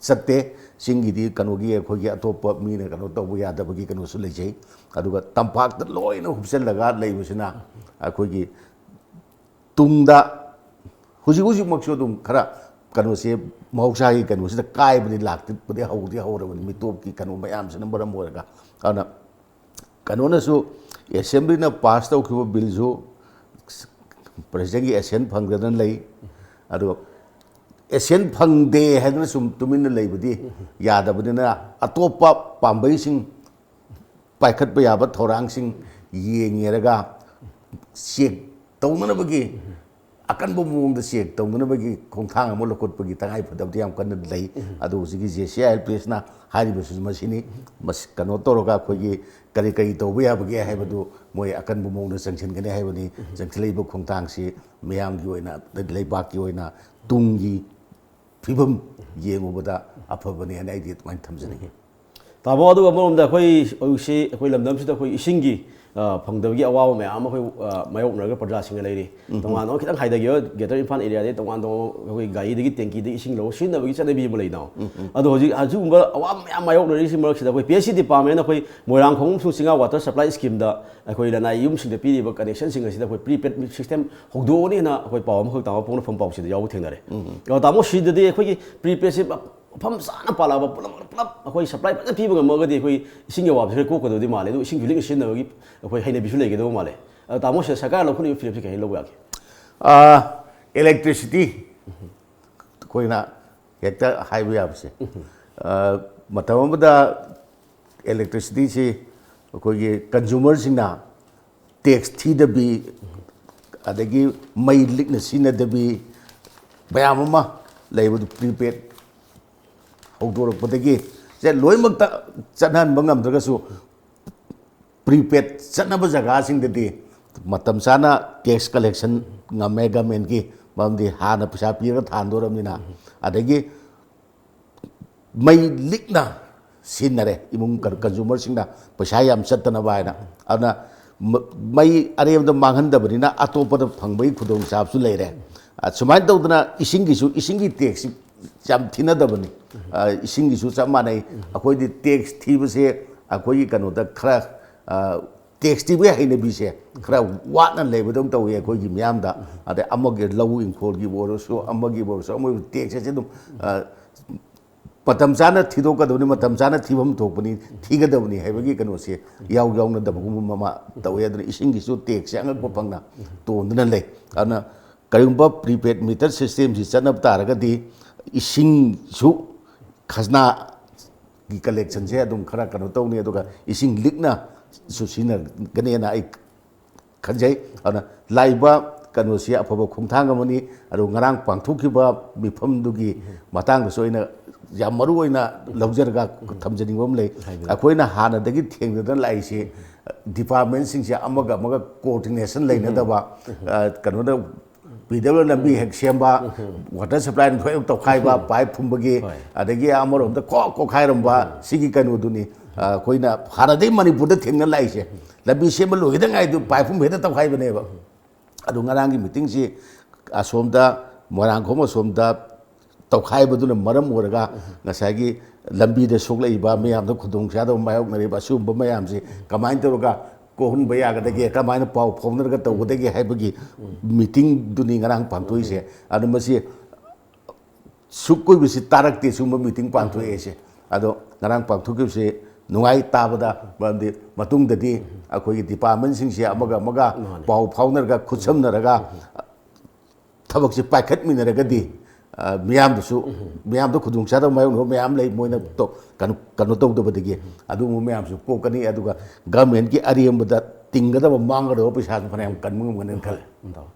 ꯆꯠꯇꯦ꯫ ꯆꯤꯡꯒꯤꯗꯤ ꯀꯩꯅꯣꯒꯤ ꯑꯩꯈꯣꯏꯒꯤ ꯑꯇꯣꯞꯄ ꯃꯤꯅ ꯀꯩꯅꯣ ꯇꯧꯕ ꯌꯥꯗꯕꯒꯤ ꯀꯩꯅꯣꯁꯨ ꯂꯩꯖꯩ꯫ ꯑꯗꯨꯒ ꯇꯝꯄꯥꯛꯇ ꯂꯣꯏꯅ ꯍꯨꯞꯆꯜꯂꯒ ꯂꯩꯕꯁꯤꯅ ꯑꯩꯈꯣꯏꯒꯤ ꯇꯨꯡꯗ ꯍꯧꯖꯤꯛ ꯍꯧꯖꯤꯛꯃꯛꯁꯨ ꯑꯗꯨꯝ ꯈꯔ ꯀꯩꯅꯣꯁꯦ ꯃꯍꯧꯁꯥꯒꯤ ꯀꯩꯅꯣꯁꯤꯗ ꯀꯥꯏꯕꯗꯤ ꯂꯥꯛꯇꯕꯗꯤ ꯍꯧꯗꯤ ꯍꯧꯔꯕꯅꯤ, ꯃꯤꯇꯣꯞꯀꯤ ꯀꯩꯅꯣ ꯃꯌꯥꯝꯁꯤꯅ ꯃꯔꯝ ꯑꯣꯏꯔꯒ꯫ ꯑꯗꯨꯅ ꯀꯩꯅꯣꯅꯁꯨ, ꯑꯦꯁꯦꯝꯕ꯭ꯂꯤꯅ ꯄꯥꯁ ꯇꯧꯈꯤꯕ ꯕꯤꯜꯁꯨ ꯄ꯭ꯔꯦꯁꯤꯗꯦꯟꯒꯤ ꯑꯦꯁꯦꯟ ꯐꯪꯗꯗꯅ ꯂꯩ꯫ ꯑꯗꯨꯒ ꯑꯦꯁꯦꯟ ꯐꯪꯗꯦ ꯍꯥꯏꯗꯅ ꯁꯨꯝ ꯇꯨꯃꯤꯟꯅ ꯂꯩꯕꯗꯤ ꯌꯥꯗꯕꯅꯤꯅ, ꯑꯇꯣꯞꯄ ꯄꯥꯝꯕꯩꯁꯤꯡ ꯄꯥꯏꯈꯠꯄ ꯌꯥꯕ ꯊꯧꯔꯥꯡꯁꯤꯡ ꯌꯦꯡꯉꯦꯔꯒ ꯆꯦꯛ ꯇꯧꯅꯅꯕꯒꯤ, ꯑꯀꯟꯕ ꯃꯑꯣꯡꯗ ꯆꯦꯛ ꯇꯧꯅꯅꯕꯒꯤ ꯈꯣꯡꯊꯥꯡ ꯑꯃ ꯂꯧꯈꯠꯄꯒꯤ ꯇꯉꯥꯏ ꯐꯗꯕꯗꯤ ꯌꯥꯝ ꯀꯟꯅ ꯂꯩ꯫ ꯑꯗꯨ ꯍꯧꯖꯤꯛꯀꯤ J C I L P ꯑꯦꯁꯅ ꯍꯥꯏꯔꯤꯕꯁꯨ ꯃꯁꯤꯅꯤ꯫ ꯃꯁꯤ ꯀꯩꯅꯣ ꯇꯧꯔꯒ ꯑꯩꯈꯣꯏꯒꯤ ꯀꯔꯤ ꯀꯔꯤ ꯇꯧꯕ ꯌꯥꯕꯒꯦ ꯍꯥꯏꯕꯗꯨ ꯃꯣꯏ ꯑꯀꯟꯕ ꯃꯑꯣꯡꯗ ꯆꯪꯁꯤꯟꯒꯅꯤ ꯍꯥꯏꯕꯅꯤ꯫ ꯆꯪꯁꯤꯜꯂꯛꯏꯕ ꯈꯣꯡꯊꯥꯡꯁꯤ ꯃꯤꯌꯥꯝꯒꯤ ꯑꯣꯏꯅ, ꯂꯩꯕꯥꯛꯀꯤ ꯑꯣꯏꯅ ꯇꯨꯡꯒꯤ ꯐꯤꯕꯝ ꯌꯦꯡꯉꯨꯕꯗ ꯑꯐꯕꯅꯦꯅ ꯑꯩꯗꯤ ꯑꯗꯨꯃꯥꯏꯅ ꯊꯝꯖꯅꯤꯡꯉꯤ꯫ ꯇꯥꯃꯣ, ꯑꯗꯨꯒ ꯑꯃꯔꯣꯝꯗ ꯑꯩꯈꯣꯏ ꯍꯧꯖꯤꯛꯁꯤ ꯑꯩꯈꯣꯏ ꯂꯝꯗꯝꯁꯤꯗ ꯑꯩꯈꯣꯏ ꯏꯁꯤꯡꯒꯤ, ꯑ, ꯐꯪꯗꯕꯒꯤ ꯑꯋꯥꯕ ꯃꯌꯥꯝ ꯑꯃ ꯑꯩꯈꯣꯏ, ꯑ, ꯃꯥꯌꯣꯛꯅꯔꯒ ꯄ꯭ꯔꯖꯥꯁꯤꯡꯅ ꯂꯩꯔꯤ꯫ ꯇꯣꯉꯥꯟꯅ ꯈꯤꯇꯪ ꯍꯥꯏꯊꯈꯤꯕ Greater Imphal area ꯗꯒꯤ ꯇꯣꯉꯥꯟ ꯇꯣꯉꯥꯟꯕ ꯑꯩꯈꯣꯏ ꯒꯥꯔꯤꯗꯒꯤ tanki ꯗꯒꯤ ꯏꯁꯤꯡ ꯂꯧꯔ ꯁꯤꯖꯤꯟꯅꯕꯒꯤ ꯆꯠꯅꯕꯤ ꯑꯃ ꯂꯩꯗꯅ꯫ ꯑꯗꯣ ꯍꯧꯖꯤꯛ ꯑꯁꯤꯒꯨꯝꯕ ꯑꯋꯥꯕ ꯃꯌꯥꯝ ꯃꯥꯌꯣꯛꯅꯔꯤꯁꯤ ꯃꯔꯛꯁꯤꯗ ꯑꯩꯈꯣꯏ P H E department ꯅ ꯑꯩꯈꯣꯏ ꯃꯣꯏꯔꯥꯡꯈꯣꯡ ꯑꯃꯁꯨꯡ ꯆꯤꯡꯉꯥ water supply scheme ꯗ ꯑꯩꯈꯣꯏ ꯂꯅꯥꯏ ꯌꯨꯝꯁꯤꯡꯗ ꯄꯤꯔꯤꯕ connection ꯁꯤꯡ ꯑꯁꯤꯗ ꯑꯩꯈꯣꯏ prepaid system ꯍꯧꯗꯣꯛꯑꯅꯤꯅ ꯑꯩꯈꯣꯏ ꯄꯥꯎ ꯑꯃꯈꯛ ꯇꯥꯃꯣ ꯄꯣꯛꯅꯐꯝ ꯄꯥꯎꯆꯦꯗ ꯌꯥꯎꯕ ꯊꯦꯡꯅꯔꯦ꯫ ꯑꯗꯣ ꯇꯥꯃꯣ, ꯁꯤꯗꯗꯤ ꯑꯩꯈꯣꯏꯒꯤ prepaid ꯁꯦ ꯃꯐꯝ ꯆꯥꯅ ꯄꯥꯜꯂꯛꯑꯕ, ꯄꯨꯂꯞ ꯄꯨꯂꯞ ꯑꯩꯈꯣꯏ supply ꯐꯖꯅ ꯄꯤꯕ ꯉꯝꯃꯒꯗꯤ ꯑꯩꯈꯣꯏ ꯏꯁꯤꯡꯒꯤ ꯑꯋꯥꯕꯁꯦ ꯈꯔ ꯀꯣꯛꯀꯗꯕꯗꯤ ꯃꯥꯜꯂꯦ꯫ ꯑꯗꯨ ꯏꯁꯤꯡꯁꯨ ꯂꯤꯛꯅ ꯁꯤꯖꯤꯟꯅꯕꯒꯤ ꯑꯩꯈꯣꯏ ꯍꯩꯅꯕꯤꯁꯨ ꯂꯩꯒꯗꯕ ꯃꯥꯜꯂꯦ꯫ ꯑꯗꯣ ꯇꯥꯃꯣ, ꯁꯤꯗ ꯁꯔꯀꯥꯔꯅ ꯂꯧꯈꯠꯂꯤꯕ ꯐꯤꯔꯦꯞꯁꯦ ꯀꯩ ꯍꯥꯏꯅ ꯂꯧꯕ ꯌꯥꯒꯦ? ꯑꯥ, electricity ꯑꯩꯈꯣꯏꯅ ꯍꯦꯛꯇ ꯍꯥꯏꯕ ꯌꯥꯕꯁꯦ, ꯑꯥ, ꯃꯇꯝ ꯑꯃꯗ electricity ꯁꯤ ꯑꯩꯈꯣꯏꯒꯤ consumer ꯁꯤꯡꯅ tax ꯊꯤꯗꯕꯤ, ꯑꯗꯒꯤ ꯃꯩ ꯂꯤꯛꯅ ꯁꯤꯖꯤꯟꯅꯗꯕꯤ ꯃꯌꯥꯝ ꯑꯃ ꯂꯩꯕꯗꯨ prepaid ꯍꯧꯗꯣꯔꯛꯄꯗꯒꯤ ꯁꯦ ꯂꯣꯏꯅꯃꯛꯇ ꯆꯠꯅꯍꯟꯕ ꯉꯝꯗ꯭ꯔꯒꯁꯨ, prepaid ꯆꯠꯅꯕ ꯖꯒꯥꯁꯤꯡꯗꯗꯤ ꯃꯇꯝ ꯆꯥꯅ tax collection ꯉꯝꯃꯦ government ꯀꯤ, ꯃꯔꯝꯗꯤ ꯍꯥꯟꯅ ꯄꯩꯁꯥ ꯄꯤꯔꯒ ꯊꯥꯟꯗꯣꯔꯕꯅꯤꯅ꯫ ꯑꯗꯒꯤ ꯃꯩ ꯂꯤꯛꯅ ꯁꯤꯖꯤꯟꯅꯔꯦ ꯏꯃꯨꯡ consumer ꯁꯤꯡꯅ ꯄꯩꯁꯥ ꯌꯥꯝ ꯆꯠꯇꯅꯕ ꯍꯥꯏꯅ꯫ ꯑꯗꯨꯅ ꯃ-, ꯃꯩ ꯑꯔꯦꯝꯕꯗ ꯃꯥꯡꯍꯟꯗꯕꯅꯤꯅ ꯑꯇꯣꯞꯄꯗ ꯐꯪꯕꯒꯤ ꯈꯨꯗꯣꯡꯆꯥꯕꯁꯨ ꯂꯩꯔꯦ꯫ ꯑ, ꯁꯨꯃꯥꯏꯅ ꯇꯧꯗꯅ ꯏꯁꯤꯡꯒꯤꯁꯨ, ꯏꯁꯤꯡꯒꯤ tax ꯁꯤ ꯌꯥꯝ ꯊꯤꯅꯗꯕꯅꯤ꯫ ꯑ, ꯏꯁꯤꯡꯒꯤꯁꯨ ꯆꯞ ꯃꯥꯟꯅꯩ꯫ ꯑꯩꯈꯣꯏꯗꯤ tax ꯊꯤꯕꯁꯦ ꯑꯩꯈꯣꯏꯒꯤ ꯀꯩꯅꯣꯗ ꯈꯔ, ꯑ, tax ꯊꯤꯕꯒꯤ ꯍꯩꯅꯕꯤꯁꯦ ꯈꯔ ꯋꯥꯠꯅ ꯂꯩꯕꯗꯧꯅ ꯇꯧꯏ ꯑꯩꯈꯣꯏꯒꯤ ꯃꯤꯌꯥꯝꯗ꯫ ꯑꯗꯩ ꯑꯃꯒꯤ ꯂꯧ ꯏꯪꯈꯣꯜꯒꯤꯕꯨ ꯑꯣꯏꯔꯁꯨ, ꯑꯃꯒꯤꯕꯨ ꯑꯣꯏꯔꯁꯨ, ꯑꯃꯒꯤ tax ꯑꯁꯤ ꯑꯗꯨꯝ, ꯑ, ꯃꯇꯝ ꯆꯥꯅ ꯊꯤꯗꯣꯛꯀꯗꯕꯅꯤ, ꯃꯇꯝ ꯆꯥꯅ ꯊꯤꯐꯝ ꯊꯣꯛꯄꯅꯤ, ꯊꯤꯒꯗꯕꯅꯤ ꯍꯥꯏꯕꯒꯤ ꯀꯩꯅꯣꯁꯦ ꯌꯥꯎ ꯌꯥꯎꯅꯗꯕꯒꯨꯝꯕ ꯑꯃ ꯇꯧꯋꯦ꯫ ꯑꯗꯨꯅ ꯏꯁꯤꯡꯒꯤꯁꯨ tax ꯁꯦ ꯑꯉꯛꯄ ꯐꯪꯅ ꯇꯣꯟꯗꯨꯅ ꯂꯩ꯫ ꯑꯗꯨꯅ ꯀꯔꯤꯒꯨꯝꯕ prepaid meter system ꯁꯤ ꯆꯠꯅꯕ ꯇꯥꯔꯒꯗꯤ ꯏꯁꯤꯡꯁꯨ ꯈꯖꯅꯥ ꯒꯤ ꯀꯂꯦꯛꯁꯟꯁꯦ ꯑꯗꯨꯝ ꯈꯔ ꯀꯩꯅꯣ ꯇꯧꯅꯤ, ꯑꯗꯨꯒ ꯏꯁꯤꯡ ꯂꯤꯛꯅꯁꯨ ꯁꯤꯖꯤꯟꯅꯒꯅꯦꯅ ꯑꯩ ꯈꯟꯖꯩ꯫ ꯑꯗꯨꯅ ꯂꯥꯛꯏꯕ ꯀꯩꯅꯣꯁꯤ ꯑꯐꯕ ꯈꯣꯡꯊꯥꯡ ꯑꯃꯅꯤ꯫ ꯑꯗꯨ ꯉꯔꯥꯡ ꯄꯥꯡꯊꯣꯛꯈꯤꯕ ꯃꯤꯐꯝꯗꯨꯒꯤ ꯃꯇꯥꯡꯗꯁꯨ ꯑꯩꯅ ꯌꯥꯝ ꯃꯔꯨ ꯑꯣꯏꯅ ꯂꯧꯖꯔꯒ ꯊꯝꯖꯅꯤꯡꯕ ꯑꯃ ꯂꯩ꯫ ꯍꯥꯏꯕꯤꯌꯨ꯫ ꯑꯩꯈꯣꯏꯅ ꯍꯥꯟꯅꯗꯒꯤ ꯊꯦꯡꯅꯗꯅ ꯂꯥꯛꯏꯁꯤ ꯗꯤꯄꯥꯔꯠꯃꯦꯟꯁꯤꯡꯁꯦ ꯑꯃꯒ ꯑꯃꯒ ꯀꯣꯑꯣꯔꯗꯤꯅꯦꯁꯟ ꯂꯩꯅꯗꯕ, ꯑ, ꯀꯩꯅꯣꯗ ꯄꯤ ꯗꯕ꯭ꯂꯤꯎ ꯂꯝꯕꯤ ꯍꯦꯛ ꯁꯦꯝꯕ, ꯋꯥꯇꯔ ꯁꯄ꯭ꯂꯥꯏꯅ ꯊꯣꯛꯑꯦ ꯇꯧꯈꯥꯏꯕ, ꯄꯥꯏꯞ ꯐꯨꯝꯕꯒꯤ, ꯍꯣꯏ꯫ ꯑꯗꯒꯤ ꯑꯃꯔꯣꯝꯗ ꯀꯣꯛ ꯀꯣꯛꯈꯥꯏꯔꯝꯕ, ꯁꯤꯒꯤ ꯀꯩꯅꯣꯗꯨꯅꯤ꯫ ꯑ, ꯑꯩꯈꯣꯏꯅ ꯍꯥꯟꯅꯗꯒꯤ ꯃꯅꯤꯄꯨꯔꯗ ꯊꯦꯡꯅ ꯂꯥꯛꯏꯁꯦ꯫ ꯂꯝꯕꯤ ꯁꯦꯝꯕ ꯂꯣꯏꯈꯤꯗ ꯉꯥꯏꯗꯨ ꯄꯥꯏꯞ ꯐꯨꯝ ꯍꯦꯛꯇ ꯇꯧꯈꯥꯏꯕꯅꯦꯕ꯫ ꯑꯗꯨ ꯉꯔꯥꯡꯒꯤ ꯃꯤꯇꯤꯡꯁꯤ ꯑꯁꯣꯝꯗ ꯃꯣꯏꯔꯥꯡꯈꯣꯝ ꯑꯁꯣꯝꯗ ꯇꯧꯈꯥꯏꯕꯗꯨꯅ ꯃꯔꯝ ꯑꯣꯏꯔꯒ ꯉꯁꯥꯏꯒꯤ ꯂꯝꯕꯤꯗ ꯁꯣꯛꯂꯛꯏꯕ ꯃꯌꯥꯝꯗ ꯈꯨꯗꯣꯡꯆꯥꯗꯕ ꯃꯥꯌꯣꯛꯅꯔꯤꯕ ꯑꯁꯤꯒꯨꯝꯕ ꯃꯌꯥꯝꯁꯤ ꯀꯃꯥꯏꯅ ꯇꯧꯔꯒ ꯀꯣꯛꯍꯟꯕ ꯌꯥꯒꯗꯒꯦ, ꯀꯃꯥꯏꯅ ꯄꯥꯎ ꯐꯥꯎꯅꯔꯒ ꯇꯧꯒꯗꯒꯦ ꯍꯥꯏꯕꯒꯤ ꯃꯤꯇꯤꯡꯗꯨꯅꯤ ꯉꯔꯥꯡ ꯄꯥꯡꯊꯣꯛꯏꯁꯦ꯫ ꯑꯗꯣ ꯃꯁꯤ ꯁꯨꯛ ꯀꯨꯏꯕꯁꯤ ꯇꯥꯔꯛꯇꯦ ꯁꯤꯒꯨꯝꯕ ꯃꯤꯇꯤꯡ ꯄꯥꯡꯊꯣꯛꯑꯦꯁꯦ꯫ ꯑꯗꯣ ꯉꯔꯥꯡ ꯄꯥꯡꯊꯣꯛꯈꯤꯕꯁꯤ ꯅꯨꯡꯉꯥꯏ ꯇꯥꯕꯗ, ꯃꯔꯝꯗꯤ ꯃꯇꯨꯡꯗꯗꯤ ꯑꯩꯈꯣꯏꯒꯤ ꯗꯤꯄꯥꯔꯠꯃꯦꯟꯁꯤꯡꯁꯦ ꯑꯃꯒ ꯑꯃꯒ ꯃꯥꯅꯦ꯫ ꯄꯥꯎ ꯐꯥꯎꯅꯔꯒ, ꯈꯨꯠꯁꯝꯅꯔꯒ ꯊꯕꯛꯁꯦ ꯄꯥꯏꯈꯠꯃꯤꯟꯅꯔꯒꯗꯤ, ꯑ, ꯃꯤꯌꯥꯝꯗꯁꯨ, ꯃꯤꯌꯥꯝꯗ ꯈꯨꯗꯣꯡꯆꯥꯗꯕ ꯃꯥꯌꯣꯛꯅꯕ ꯃꯌꯥꯝ ꯂꯩ, ꯃꯣꯏꯅ ꯇꯧ-, ꯀꯩꯅꯣ, ꯀꯩꯅꯣ ꯇꯧꯗꯕꯗꯒꯤ꯫ ꯑꯗꯨꯒꯨꯝꯕ ꯃꯌꯥꯝꯁꯨ ꯀꯣꯛꯀꯅꯤ꯫ ꯑꯗꯨꯒ ꯒꯃꯦꯟꯒꯤ ꯑꯔꯦꯝꯕꯗ ꯇꯤꯡꯒꯗꯕ, ꯃꯥꯡꯒꯗꯕ ꯄꯩꯁꯥꯁꯨ ꯐꯅꯌꯥꯝ ꯀꯟꯕ ꯉꯝꯒꯅꯤ ꯈꯜꯂꯤ꯫ ꯎꯝ, ꯇꯥꯎ꯫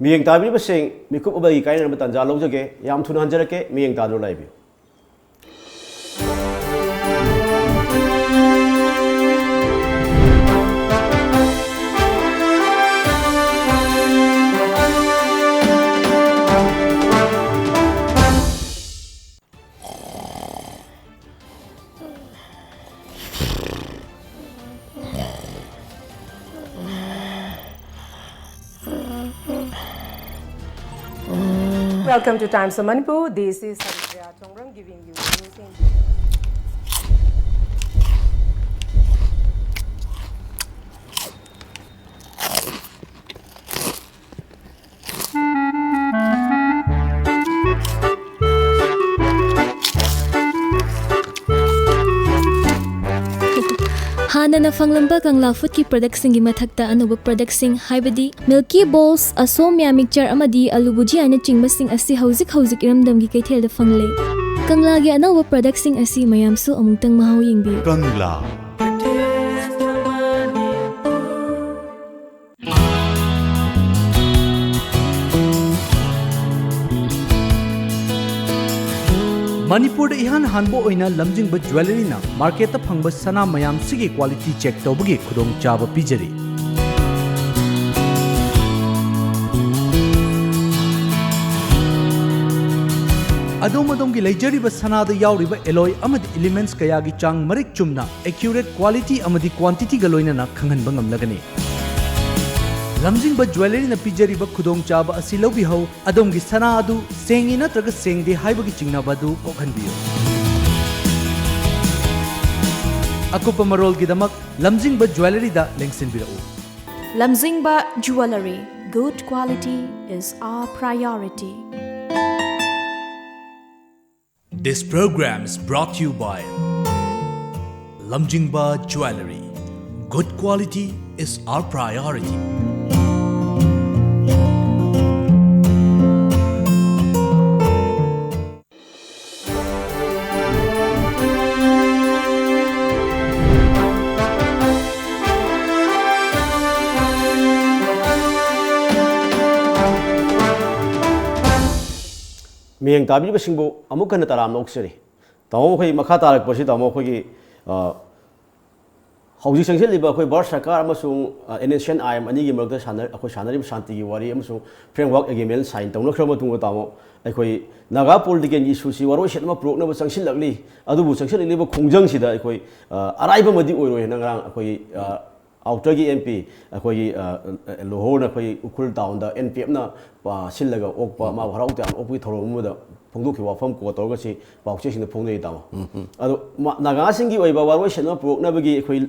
ꯃꯤꯠꯌꯦꯡ ꯇꯥꯕꯤꯔꯤꯕꯁꯤꯡ, ꯃꯤꯀꯨꯞ ꯑꯃꯒꯤ ꯀꯥꯏꯅꯅꯕ ꯇꯥꯟꯖꯥ ꯂꯧꯖꯒꯦ꯫ ꯌꯥꯝ ꯊꯨꯅ ꯍꯟꯖꯔꯛꯀꯦ, ꯃꯤꯠꯌꯦꯡ ꯇꯥꯗꯨꯅ ꯂꯩꯕꯤꯌꯨ꯫ Welcome to Times of Manipur. This is Haripriya Chongbrang giving you the news in ꯍꯥꯟꯅꯅ ꯐꯪꯂꯝꯕ ꯀꯪꯂꯥ ꯐꯨꯗꯀꯤ ꯄ꯭ꯔꯗꯛꯁꯤꯡꯒꯤ ꯃꯊꯛꯇ ꯑꯅꯧꯕ ꯄ꯭ꯔꯗꯛꯁꯤꯡ, ꯍꯥꯏꯕꯗꯤ ꯃꯤꯜꯀꯤ ꯕꯣꯜꯁ, ꯑꯁꯣꯝ ꯃꯤꯌꯥ ꯃꯤꯛꯆꯔ ꯑꯃꯗꯤ ꯑꯂꯨ ꯕꯨꯖꯤꯌꯥꯅꯆꯤꯡꯕꯁꯤꯡ ꯑꯁꯤ ꯍꯧꯖꯤꯛ ꯍꯧꯖꯤꯛ ꯏꯔꯝꯗꯝꯒꯤ ꯀꯩꯊꯦꯜꯗ ꯐꯪꯂꯦ꯫ ꯀꯪꯂꯥꯒꯤ ꯑꯅꯧꯕ ꯄ꯭ꯔꯗꯛꯁꯤꯡ ꯑꯁꯤ ꯃꯌꯥꯝꯁꯨ ꯑꯃꯨꯛꯇꯪ ꯃꯍꯥꯎ ꯌꯦꯡꯕꯤꯌꯨ꯫ ꯀꯪꯂꯥ꯫ ꯃꯅꯤꯄꯨꯔꯗ ꯏꯍꯥꯟ ꯍꯥꯟꯕ ꯑꯣꯏꯅ ꯂꯝꯖꯤꯡꯕ ꯖ꯭ꯋꯦꯂꯔꯤꯅ ꯃꯥꯔꯀꯦꯠꯇ ꯐꯪꯕ ꯁꯅꯥ ꯃꯌꯥꯝꯁꯤꯒꯤ ꯀ꯭ꯋꯥꯂꯤꯇꯤ ꯆꯦꯛ ꯇꯧꯕꯒꯤ ꯈꯨꯗꯣꯡꯆꯥꯕ ꯄꯤꯖꯔꯤ꯫ ꯑꯗꯣꯝ ꯑꯗꯣꯝꯒꯤ ꯂꯩꯖꯔꯤꯕ ꯁꯅꯥꯗ ꯌꯥꯎꯔꯤꯕ ꯑꯦꯂꯣꯏ ꯑꯃꯗꯤ ꯏꯂꯤꯃꯦꯟꯠꯁ ꯀꯌꯥꯒꯤ ꯆꯥꯡ ꯃꯔꯤꯛ ꯆꯨꯝꯅ, ꯑꯦꯀ꯭ꯌꯨꯔꯦꯠ ꯀ꯭ꯋꯥꯂꯤꯇꯤ ꯑꯃꯗꯤ ꯀ꯭ꯋꯥꯟꯇꯤꯇꯤꯒ ꯂꯣꯏꯅꯅ ꯈꯪꯍꯟꯕ ꯉꯝꯂꯒꯅꯤ꯫ ꯂꯝꯖꯤꯡꯕ ꯖ꯭ꯋꯦꯂꯔꯤꯅ ꯄꯤꯖꯔꯤꯕ ꯈꯨꯗꯣꯡꯆꯥꯕ ꯑꯁꯤ ꯂꯧꯕꯤꯍꯧ꯫ ꯑꯗꯣꯝꯒꯤ ꯁꯅꯥ ꯑꯗꯨ ꯁꯦꯡꯉꯤ ꯅꯠꯇ꯭ꯔꯒ ꯁꯦꯡꯗꯦ ꯍꯥꯏꯕꯒꯤ ꯆꯤꯡꯅꯕ ꯑꯗꯨ ꯀꯣꯛꯍꯟꯕꯤꯌꯨ꯫ ꯑꯀꯨꯞꯄ ꯃꯔꯣꯜꯒꯤꯗꯃꯛ ꯂꯝꯖꯤꯡꯕ ꯖ꯭ꯋꯦꯂꯔꯤꯗ ꯂꯦꯡꯁꯤꯟꯕꯤꯔꯛꯎ꯫ Lamjingba Jewellery, good quality is our priority. This program is brought to you by Lamjingba Jewellery. Good quality is our priority. ꯃꯤꯠꯌꯦꯡ ꯇꯥꯕꯤꯔꯤꯕꯁꯤꯡꯕꯨ ꯑꯃꯨꯛ ꯍꯟꯅ ꯇꯔꯥꯝꯅ ꯑꯣꯛꯆꯔꯤ꯫ ꯇꯥꯃꯣ, ꯑꯩꯈꯣꯏ ꯃꯈꯥ ꯇꯥꯔꯛꯄꯁꯤ, ꯇꯥꯃꯣ, ꯑꯩꯈꯣꯏꯒꯤ, ꯑ, ꯍꯧꯖꯤꯛ ꯆꯪꯁꯤꯜꯂꯤꯕ ꯑꯩꯈꯣꯏ ꯚꯥꯔꯠ ꯁꯔꯀꯥꯔ ꯑꯃꯁꯨꯡ, ꯑ, N S N I M ꯑꯅꯤꯒꯤ ꯃꯔꯛꯇ ꯁꯥꯟꯅ-, ꯑꯩꯈꯣꯏ ꯁꯥꯟꯅꯔꯤꯕ ꯁꯥꯟꯇꯤꯒꯤ ꯋꯥꯔꯤ ꯑꯃꯁꯨꯡ ꯐ꯭ꯔꯦꯝꯋꯥꯔꯛ ꯑꯦꯒ꯭ꯔꯤꯃꯦꯟ ꯁꯥꯏꯟ ꯇꯧꯅꯈ꯭ꯔꯕ ꯃꯇꯨꯡꯗ, ꯇꯥꯃꯣ, ꯑꯩꯈꯣꯏ ꯅꯥꯒꯥ ꯄꯣꯂꯤꯇꯤꯀꯦꯜꯒꯤ ꯏꯁꯨꯁꯤ ꯋꯥꯔꯣꯏꯁꯤꯟ ꯑꯃ ꯄꯨꯔꯛꯅꯕ ꯆꯪꯁꯤꯜꯂꯛꯂꯤ꯫ ꯑꯗꯨꯕꯨ ꯆꯪꯁꯤꯜꯂꯛꯂꯤꯕ ꯈꯣꯡꯖꯪꯁꯤꯗ ꯑꯩꯈꯣꯏ, ꯑ, ꯑꯔꯥꯏꯕ ꯑꯃꯗꯤ ꯑꯣꯏꯔꯣꯏ ꯍꯥꯏꯅ ꯉꯔꯥꯡ ꯑꯩꯈꯣꯏ, ꯑ, ꯑꯥꯎꯇꯔꯒꯤ ꯑꯦꯝ ꯄꯤ ꯑꯩꯈꯣꯏꯒꯤ, ꯑ, ꯂꯣꯍꯣꯔꯅ ꯑꯩꯈꯣꯏ ꯎꯈ꯭ꯔꯨꯜ ꯇꯥꯎꯟꯗ ꯑꯦꯟ ꯄꯤ ꯑꯦꯐꯅ, ꯑ, ꯁꯤꯜꯂꯒ ꯑꯣꯛꯄ, ꯃꯥꯕꯨ ꯍꯔꯥꯎ ꯇꯌꯥꯝꯅ ꯑꯣꯛꯄꯒꯤ ꯊꯧꯔꯝ ꯑꯃꯗ ꯐꯣꯡꯗꯣꯛꯈꯤꯕ ꯋꯥꯐꯝ ꯀꯣꯠ ꯇꯧꯔꯒ ꯁꯤ ꯄꯥꯎꯆꯦꯁꯤꯡꯗ ꯐꯣꯡꯅꯩ, ꯇꯥꯃꯣ꯫ ꯑꯗꯣ ꯃ-, ꯅꯥꯒꯥꯁꯤꯡꯒꯤ ꯑꯣꯏꯕ ꯋꯥꯔꯣꯏꯁꯤꯟ ꯑꯃ ꯄꯨꯔꯛꯅꯕꯒꯤ ꯑꯩꯈꯣꯏ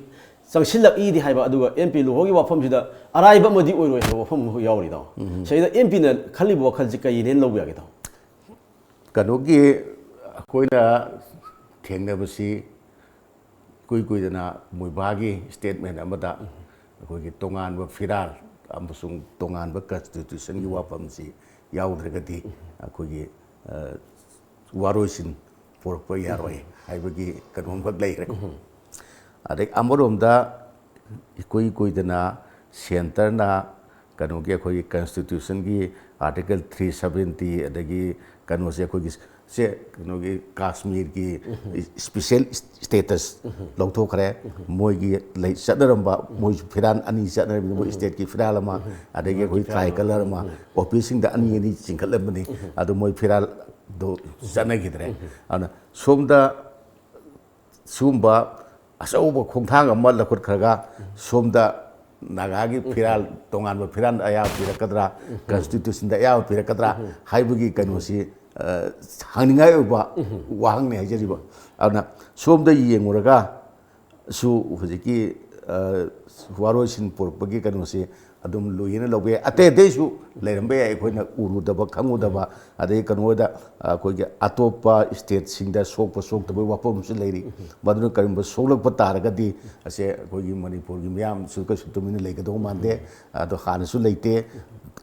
ꯆꯪꯁꯤꯜꯂꯛꯏꯗꯤ ꯍꯥꯏꯕ, ꯑꯗꯨꯒ ꯑꯦꯝ ꯄꯤ ꯂꯣꯍꯣꯔꯒꯤ ꯋꯥꯐꯝꯁꯤꯗ ꯑꯔꯥꯏꯕ ꯑꯃꯗꯤ ꯑꯣꯏꯔꯣꯏ ꯍꯥꯏꯕ ꯋꯥꯐꯝ ꯑꯃꯈꯛ ꯌꯥꯎꯔꯤ, ꯇꯥꯃꯣ꯫ ꯁꯤꯗ ꯑꯦꯝ ꯄꯤꯅ ꯈꯜꯂꯤꯕ ꯋꯥꯈꯜꯁꯤ ꯀꯔꯤꯅꯦꯅ ꯂꯧꯕ ꯌꯥꯒꯦ, ꯇꯥꯃꯣ? ꯀꯩꯅꯣꯒꯤ ꯑꯩꯈꯣꯏꯅ ꯊꯦꯡꯅꯕꯁꯤ ꯏꯀꯨꯏ ꯀꯨꯏꯗꯅ ꯃꯣꯏꯕꯥꯒꯤ ꯁ꯭ꯇꯦꯠꯃꯦꯟ ꯑꯃꯗ ꯑꯩꯈꯣꯏꯒꯤ ꯇꯣꯉꯥꯟꯕ ꯐꯤꯔꯥꯜ ꯑꯃꯁꯨꯡ ꯇꯣꯉꯥꯟꯕ ꯀꯟꯁꯇꯤꯇ꯭ꯌꯨꯁꯟꯒꯤ ꯋꯥꯐꯝꯁꯤ ꯌꯥꯎꯗ꯭ꯔꯒꯗꯤ ꯑꯩꯈꯣꯏꯒꯤ, ꯑ, ꯋꯥꯔꯣꯏꯁꯤꯟ ꯄꯣꯔꯛꯄ ꯌꯥꯔꯣꯏ ꯍꯥꯏꯕꯒꯤ ꯀꯩꯅꯣꯝꯈꯛ ꯂꯩꯈ꯭ꯔꯦ꯫ ꯑꯗꯩ ꯑꯃꯔꯣꯝꯗ ꯏꯀꯨꯏ ꯀꯨꯏꯗꯅ ꯁꯦꯟꯇꯔꯅ ꯀꯩꯅꯣꯒꯤ ꯑꯩꯈꯣꯏꯒꯤ ꯀꯟꯁꯇꯤꯇ꯭ꯌꯨꯁꯟꯒꯤ ꯑꯥꯔꯇꯤꯀꯜ ꯊ꯭ꯔꯤ ꯁꯕꯦꯟꯇꯤ, ꯑꯗꯒꯤ ꯀꯩꯅꯣꯁꯦ ꯑꯩꯈꯣꯏꯒꯤ ꯁꯦ ꯀꯩꯅꯣꯒꯤ ꯀꯥꯁꯃꯤꯔꯒꯤ ꯏꯁꯄꯤꯁꯦꯜ ꯁ꯭ꯇꯦꯇꯁ ꯂꯧꯊꯣꯛꯈ꯭ꯔꯦ꯫ ꯃꯣꯏꯒꯤ ꯂꯩ ꯆꯠꯅꯔꯝꯕ, ꯃꯣꯏꯁꯨ ꯐꯤꯔꯥꯜ ꯑꯅꯤ ꯆꯠꯅꯔꯝꯃꯤ, ꯃꯣꯏ ꯁ꯭ꯇꯦꯠꯀꯤ ꯐꯤꯔꯥꯜ ꯑꯃ, ꯑꯗꯒꯤ ꯑꯩꯈꯣꯏ ꯇ꯭ꯔꯥꯏ ꯀꯂꯔ ꯑꯃ, ꯑꯣ ꯄꯤꯁꯤꯡꯗ ꯑꯅꯤ ꯑꯅꯤ ꯆꯤꯡꯈꯠꯂꯝꯕꯅꯤ꯫ ꯑꯗꯣ ꯃꯣꯏ ꯐꯤꯔꯥꯜꯗꯣ ꯆꯠꯅꯈꯤꯗ꯭ꯔꯦ꯫ ꯑꯗꯨꯅ ꯁꯣꯝꯗ ꯁꯤꯒꯨꯝꯕ ꯑꯆꯧꯕ ꯈꯣꯡꯊꯥꯡ ꯑꯃ ꯂꯧꯈꯠꯈ꯭ꯔꯒ ꯁꯣꯝꯗ ꯅꯥꯒꯥꯒꯤ ꯐꯤꯔꯥꯜ, ꯇꯣꯉꯥꯟꯕ ꯐꯤꯔꯥꯜ ꯑꯌꯥꯕ ꯄꯤꯔꯛꯀꯗ꯭ꯔꯥ, ꯀꯟꯁꯇꯤꯇ꯭ꯌꯨꯁꯟꯗ ꯑꯌꯥꯕ ꯄꯤꯔꯛꯀꯗ꯭ꯔꯥ ꯍꯥꯏꯕꯒꯤ ꯀꯩꯅꯣꯁꯤ, ꯑ, ꯍꯪꯅꯤꯡꯉꯥꯏ ꯑꯣꯏꯕ ꯋꯥꯍꯪꯅꯤ ꯍꯥꯏꯖꯔꯤꯕ꯫ ꯑꯗꯨꯅ ꯁꯣꯝꯗ ꯌꯦꯡꯉꯨꯔꯒ ꯁꯨ ꯍꯧꯖꯤꯛꯀꯤ, ꯑ, ꯋꯥꯔꯣꯏꯁꯤꯟ ꯄꯨꯔꯛꯄꯒꯤ ꯀꯩꯅꯣꯁꯤ ꯑꯗꯨꯝ ꯂꯨꯏꯅ ꯂꯧꯕ ꯌꯥꯏ꯫ ꯑꯇꯩ ꯑꯇꯩꯁꯨ ꯂꯩꯔꯝꯕ ꯌꯥꯏ, ꯑꯩꯈꯣꯏꯅ ꯎꯔꯨꯗꯕ, ꯈꯪꯉꯨꯗꯕ, ꯑꯗꯒꯤ ꯀꯩꯅꯣꯗ, ꯑ, ꯑꯩꯈꯣꯏꯒꯤ ꯑꯇꯣꯞꯄ ꯁ꯭ꯇꯦꯠꯁꯤꯡꯗ ꯁꯣꯛꯄ ꯁꯣꯛꯇꯕꯒꯤ ꯋꯥꯐꯝ ꯑꯃꯁꯨ ꯂꯩꯔꯤ꯫ ꯃꯗꯨꯅ ꯀꯔꯤꯒꯨꯝꯕ ꯁꯣꯛꯂꯛꯄ ꯇꯥꯔꯒꯗꯤ ꯑꯁꯦ ꯑꯩꯈꯣꯏꯒꯤ ꯃꯅꯤꯄꯨꯔꯒꯤ ꯃꯤꯌꯥꯝꯁꯨ ꯀꯩꯁꯨ ꯇꯨꯃꯤꯟꯅ ꯂꯩꯒꯗꯧꯕ ꯃꯥꯟꯗꯦ꯫ ꯑꯗꯣ ꯍꯥꯟꯅꯁꯨ ꯂꯩꯇꯦ꯫